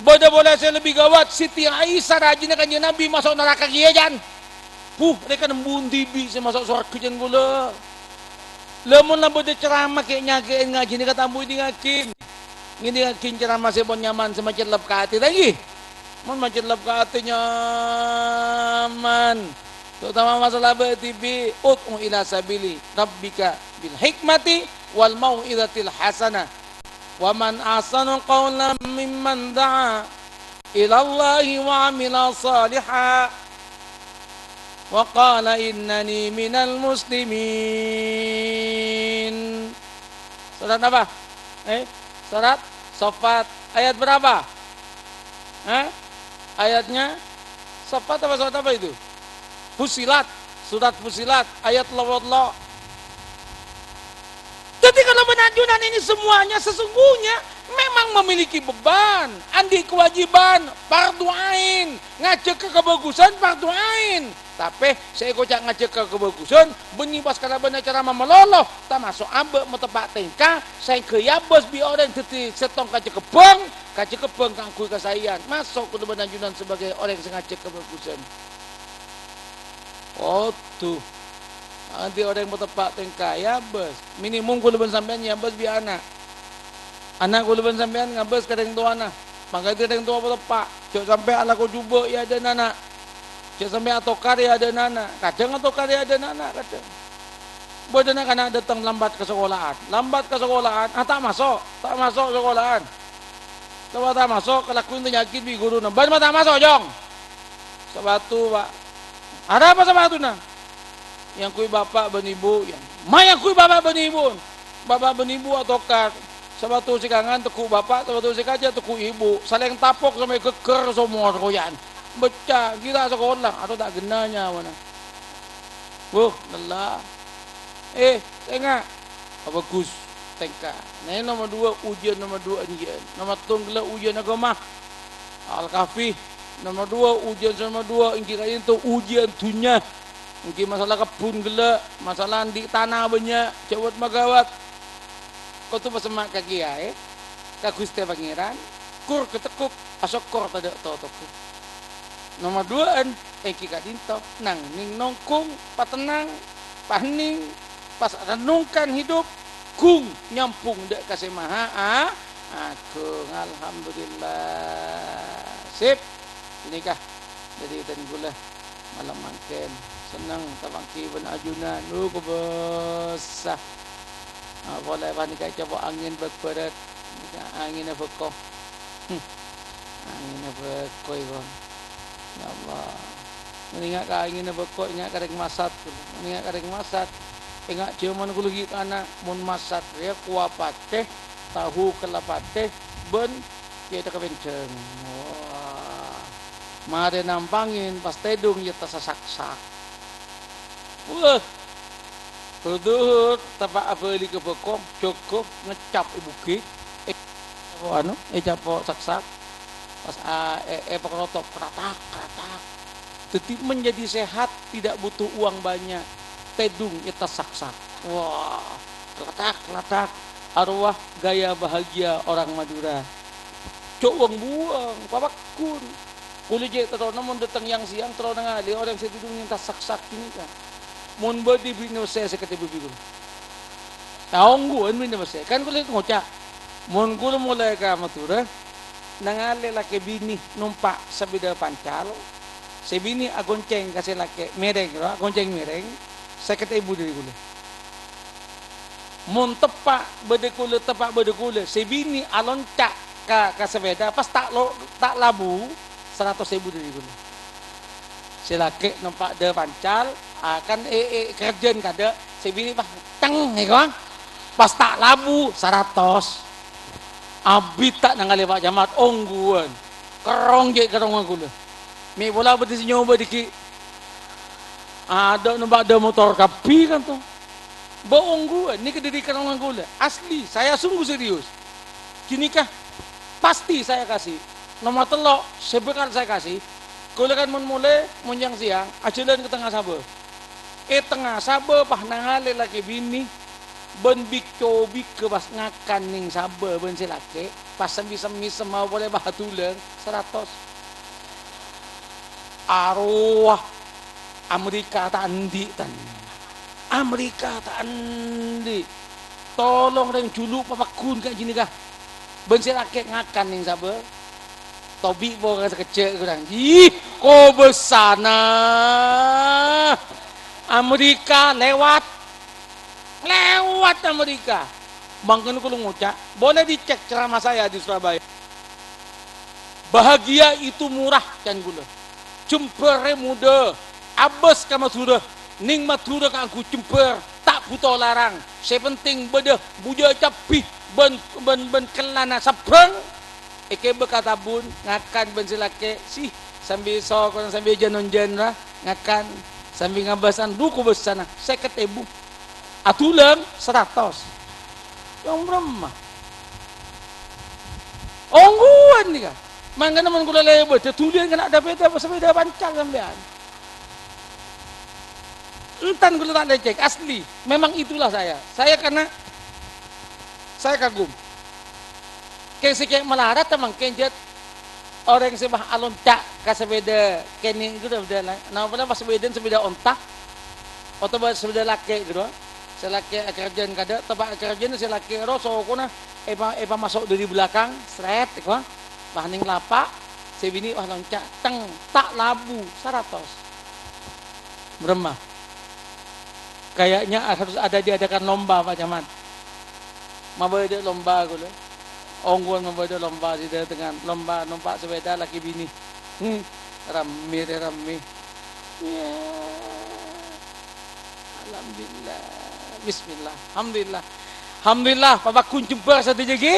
Bâdâ polè sè lebbi ghâbât, Siti Aisyah, rajina Kanjeng Nabi, maso' naraka kèya, jân. Huh, rèka nembun dhibi' sè maso' sowarghâ, jân kaulâ. Lamon la bâdâ ceramah kè'-nyakè'èn ngajhi nèka ta' ambu èdingngaghi. Ngèdingngaghi ceramah sè pon nyaman sè macellep ka atè, ta' ènggi? Mon macellep ka atè nyaman. Terutama masalah bâ' dhibi', "Ud'u ila sabili rabbika bil hikmati wal mau'izatil hasanah. Wa man ahsanu qaulan mimman da'a ilallahi wa amila shaliha." Wa qala innani minal muslimin. Surat apa? Eh, surat Saffat. Ayat berapa? Eh? Ayatnya Saffat apa surat apa itu? Fussilat. Surat Fussilat. Ayat tello puluh tello. Jadi, kalau bân ajunan ini semuanya sesungguhnya memang memiliki beban, andi' kewajiban, fardu ain, ngajâgâ kabhâghusân fardu ain. Tapè sè èkoca' ngajâgâ kabhâghusân, bânnè pas kalabân acara mamalolo, tamaso' ambâ' mateppa' tèngka, saèngghâ èabâs bi' orèng dhâddhi sèttong kacakkebbhâng, kacakkebbhâng kaangghuy kasaèyan. Maso' kaulâ bân ajunan sebagai orèng sè ngajâgâ kabhâghusân. Kodhu. Andi' orèng mateppa' tèngka, èabâs. Minimum kaulâ bân sampèyan èabâs bi' ana'. Ana' kaulâ bân sampèyan ngabâs ka rèng towana. Mangkana rèng towa mateppa', jhâ' sampè' alako jhubâ' è adâ'na ana'. Jhâ' sampè' atokar è adâ'na ana'. Kadhâng atokar è adâ'na ana', kadhâng. Bâdâ na'-kana' dâteng lambat ka sakola'an. Lambat ka sakola'an, ah, ta' maso', ta' maso' sakola'an. Tawa ta' maso', kalagghuna ètanya'aghi bi' ghuruna, "Bâ'na ma' ta' maso', Cong?" "Sapatu, Pa'." "Arapa sapatuna?" "Èangghuy bapa' bân ibu', ya." "Ma' èangghuy bapa' bân ibu'?" "Bapa' bân ibu' atokar. Sapatu sè kangan tegghu' bapa', sapatu sè kajâ' tegghu' ibu'. Salèng tapok sampè' ghâgghâr somor koyan. Becca', kèra sakola, atau ta' ghenna nyawana." Wuh, lella. Eh, tengnga. Oh, bagus. Tèngka. Nè, nomer duwâ', ujiyân nomer duwâ' ènjiyân. Nomer tong ghellâ' ujiyân aghâma. Al-Kahfi. Nomer duwâ', ujiyân sè nomer duwâ', èngghi ka'dinto ujiyân dhunnya. Èngghi masalah kebbhun ghellâ', masalah andi' tana bânnya', jâwât maghâbât. Kodhu pasemma' ka kèyaè, ka Ghustè Pangèran, kur kategghu', asokkor tadâ' totogghâ. Nomer duwâ'ân, èngghi ka'dinto, nangèng nongkong, patennang, pahening, pas renungkan hidup, ghung nyambhung dâ' ka Sè Maha A-, Aghung. Alhamdulillah. Sip. Ghânèka dâri dân kaulâ malem mangkèn. Senneng tapangghi bân ajunan. Uh, kobâsa. Ah, polè panèka ècapo' angèn bâk-bârât. Angènna bâkko. Hmm. Angènna bâkko, èko. Ya Allah. Mendingan ka angènna bâkko, enga' ka rèng Masat. Mendingan ka rèng Masat. Enga' jhâman kaulâ ghi' kana', mon Masat rèya kowa patè, tahu kella patè, bân cèthagghâ pèndhâng. Wah. Marè nampa angèn, pas tèdung, ya tasasaksak. Wah. Bâdâ teppa' abâli ka bâkko, jâgâ, ngècap è bughi. Eh, apa anu, ècapo' saksak. Pas, a, è, èpakrotop, kratak, kratak. Dhâddhi menjadi sehat tidak butuh uang banyak. Tèdung èttas saksak. Wah, kratak, kratak. Arowa gaya bahagia orang Madura. Jhâ' wong-buwâng, papagghun. Kaulâ cè' terrona mon dâteng yang-sèyang, terro nangalè orèng sè tèdung nyèntas saksak ghânèka. Mon bâdhi binè pèssè sèket èbu bi' kaulâ. Taongghuwân binè pèssè. Kan kaulâ ngoca', mon kaulâ molaè ka Madhurâ, nangalè lakè binè nompa' sapèda pancal, sè binè agoncèng ka sè lakè mèrèng, ro, agoncèng mèrèng, sèket èbu dâri kaulâ. Mon teppa' bâdâ kaulâ, teppa' bâdâ kaulâ, sè binè alonca' ka, ka sapèda, pas ta' lo-, ta' labu, saratos èbu dâri kaulâ. Sè lakè nompa' dâ pancal, a, kan è, è, kerjân kadâ', sè binè pas ceng, èko, pas ta' labu, saratos. Abit ta' nangalè, Pa' Camat, ongghuwân. Kerrong cè' kerrongnga kaulâ. Mè' pola bâdâ sè nyoba dâggi'. Adâ' nompa' dâ motor kabbhi, kan, to. Bâ ongghuwân, nèka dâri kerrongnga kaulâ. Asli, saya sungguh serius. Ghânèka, pasti saya kasih. Nomor tello', sè bhâkal saya kasih. Kaulâ kan mon molè, mon yang-sèyang, ajhâlân ka tengnga sabâ. È tengnga sabâ, pas nangalè lakè binè, bân bicco-bicco pas ngakan nèng sabâ bân sè lakè, pas semmi-semmi semma polè pas adulâng, saratos. Arowa, Amerika ta' andi', tan. Amerika ta' andi'. Tolong rèng julu' papagghun ka' ghânèka. Bân sè lakè ngakan nèng sabâ. Tobi' pokokna sakejjhâ' kurang. Ih, kobâsana. Amerika lewat. Lewat Amerika. Mangkana kaulâ ngoca', boleh dicek ceramah saya di Surabaya. Bahagia itu murah, can kaulâ. Jembhâr rè modâ. Abâs ka Madhurâ, neng Madhurâ kaangghuy jembhâr, ta' bhuto larang. Sè penting bâdâ bujâ cabbhi bân, bân, bân kellana sabbhâng. Èkèbâ ka tabun, ngakan bân sè lakè', sih, sambi sokona sambi jân-onjân ra, ngakan, sambi ngabâsân, dhu kobâsana, sèket èbu. Adhulâng, saratos. Yang bremma. Ongghuwân nèka. Mangkana mon kaulâ lèbât, dhuliyân kèng dâ-, sepeda, sepeda pancal sampèyan. Enten kaulâ ta' lècèk, asli. Memang itulah saya. Saya karena saya kagum. Kèng sè kè' malarat mangkèn jhât orèng sè pas alonca' ka sepeda kènè' ghâ' dâ-, dâ-, la-, napa la pas sepedana sepeda onta otabâ sepeda lakè' ghâ'. Sè lakè' akarjhân kadâ', tepa' akarjhân sè lakè' ro sokona èpa-, èpamaso' dâri bâlâkang, srèt, èko, pas neng lapa', sè binè' pas lonca', teng, ta' labu, saratos. Bremma. Kayaknya harus ada diadakan lomba, Pak Camat. Mabâdâ lomba kaulâ. Ongghuwân mabâdâ lomba sè dâtengan. Lomba nompa' sepeda lakè binè. Hmm, rammè rè rammè. Ya. Alhamdulillah. Bismillah. Alhamdulillah. Alhamdulillah, papagghun jembhâr sadhâjâ, ghi?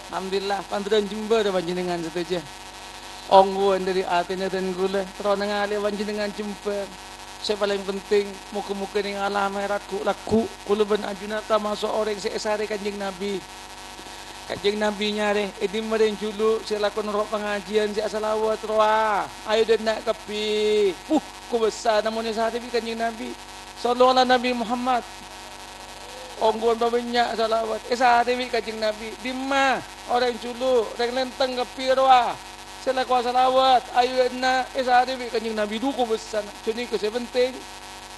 Alhamdulillah, panderan jembhâr panjhennengngan sadhâjâ. Ongghuwân dâri atèna dân kaulâ, terro nangalè panjhennengngan jembhâr. Sè palèng penting, moghâ-moghâ neng alam akhèrat ghu'-lagghu' kaulâ bân ajunan tamaso' orèng sè èsarè Kanjeng Nabi. Kanjeng Nabi nyarè, "È dimma rèng jhulu' sè lako noro' pangajiyân sè asalawat rowa? Ayo dâ' enna' kabbhi." Puh, kobâsana mon èsarè bi' Kanjeng Nabi. Shallu ala Nabi Muhammad. Ongghuwân pabânnya' salawat. Èsarè bi' Kanjeng Nabi. Dimma? Orèng jhulu', rèng lèntèng kabbhi rowa. Sè lako salawat, ayo enna' èsarè bi' Kanjeng Nabi dhu kobâsana. Ghânèka sè penting.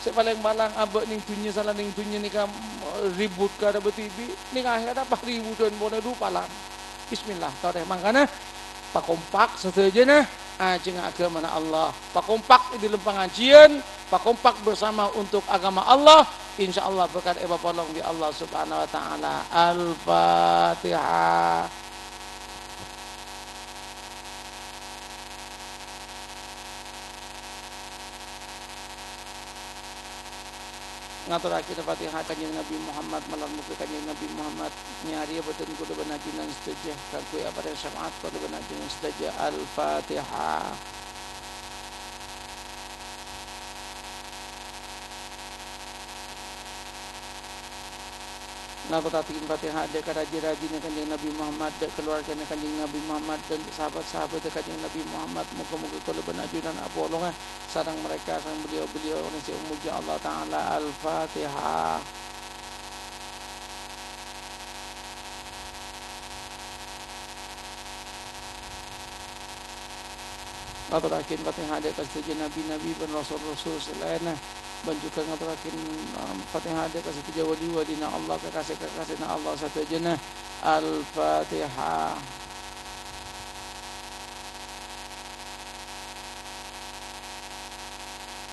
Sè palèng palang abâ' neng dhunnya, sala neng dhunnya nèka, mm, ribut ka arabât dhibi'. Neng akhèrat apa ribudhân polè dhu palang. Bismillah, torè mangkana. Pakompak sadhâjâna ajhângnga aghâmana Allah. Pakompak è dâlem pangajiyân, pakompak bersama untuk agama Allah. Insyaallah berkat èpapolong bi' Allah Subhanahu wa Ta'ala. Al-Fatihah. Ngatorraghina Fatihah Kanjeng Nabi Muhammad, malar moghâ Kanjeng Nabi Muhammad nyarèya bhâdhân kaulâ bân ajunan sadhâjâ kaangghuy aparèng syafaat kaulâ bân ajunan sadhâjâ. Al-Fatihah. Ngatorraghina Fatihah dâ' ka rajâ-rajâna Kanjeng Nabi Muhammad, dâ' kalowargana Kanjeng Nabi Muhammad, dâ' sahabat-sahabatta Kanjeng Nabi Muhammad. Moghâ-moghâ kaulâ bân ajunan apolonga sareng mereka, sareng beliau-beliau orèng sè èmoljâ Allah Ta'ala. Al-Fatihah. Ngatorraghina Fatihah dâ' ka sadhâjâ nabi-nabi bân rasul-rasul sè laènna, bân jhughân ngatorraghina, em, Fatihah dâ' ka sadhâjâ wali-walina Allah, kakasè-kakasèna Allah sadhâjâna. Al-Fatihah.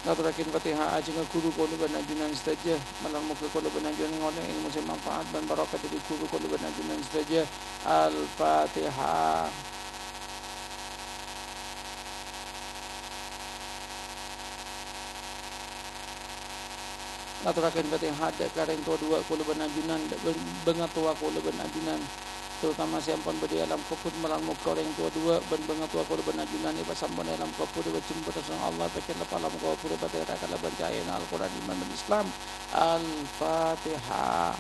Ngatorraghina Fatihah ajhângnga ghuru kaulâ bân ajunan sadhâjâ. Malar moghâ kaulâ bân ajunan ngolèng èlmo sè manfaat bân barokah dâri ghuru kaulâ bân ajunan sadhâjâ. Al-Fatihah. Ngatorraghina Fatihah dâ' ka rèng towa duwâ' kaulâ bân ajunan, dâ' bân-, bângatowa kaulâ bân ajunan, terutama sè ampon bâdâ è alam kubur, malar moghâ orèng towa duwâ' bân bângatowa kaulâ bân ajunan èpasampon è alam kubur, èpajembhâr sareng Allah, èpacelep alam kubur, èpatèra' kalabân cahayana Al-Qur'an, iman, bân Islam. Al-Fatihah.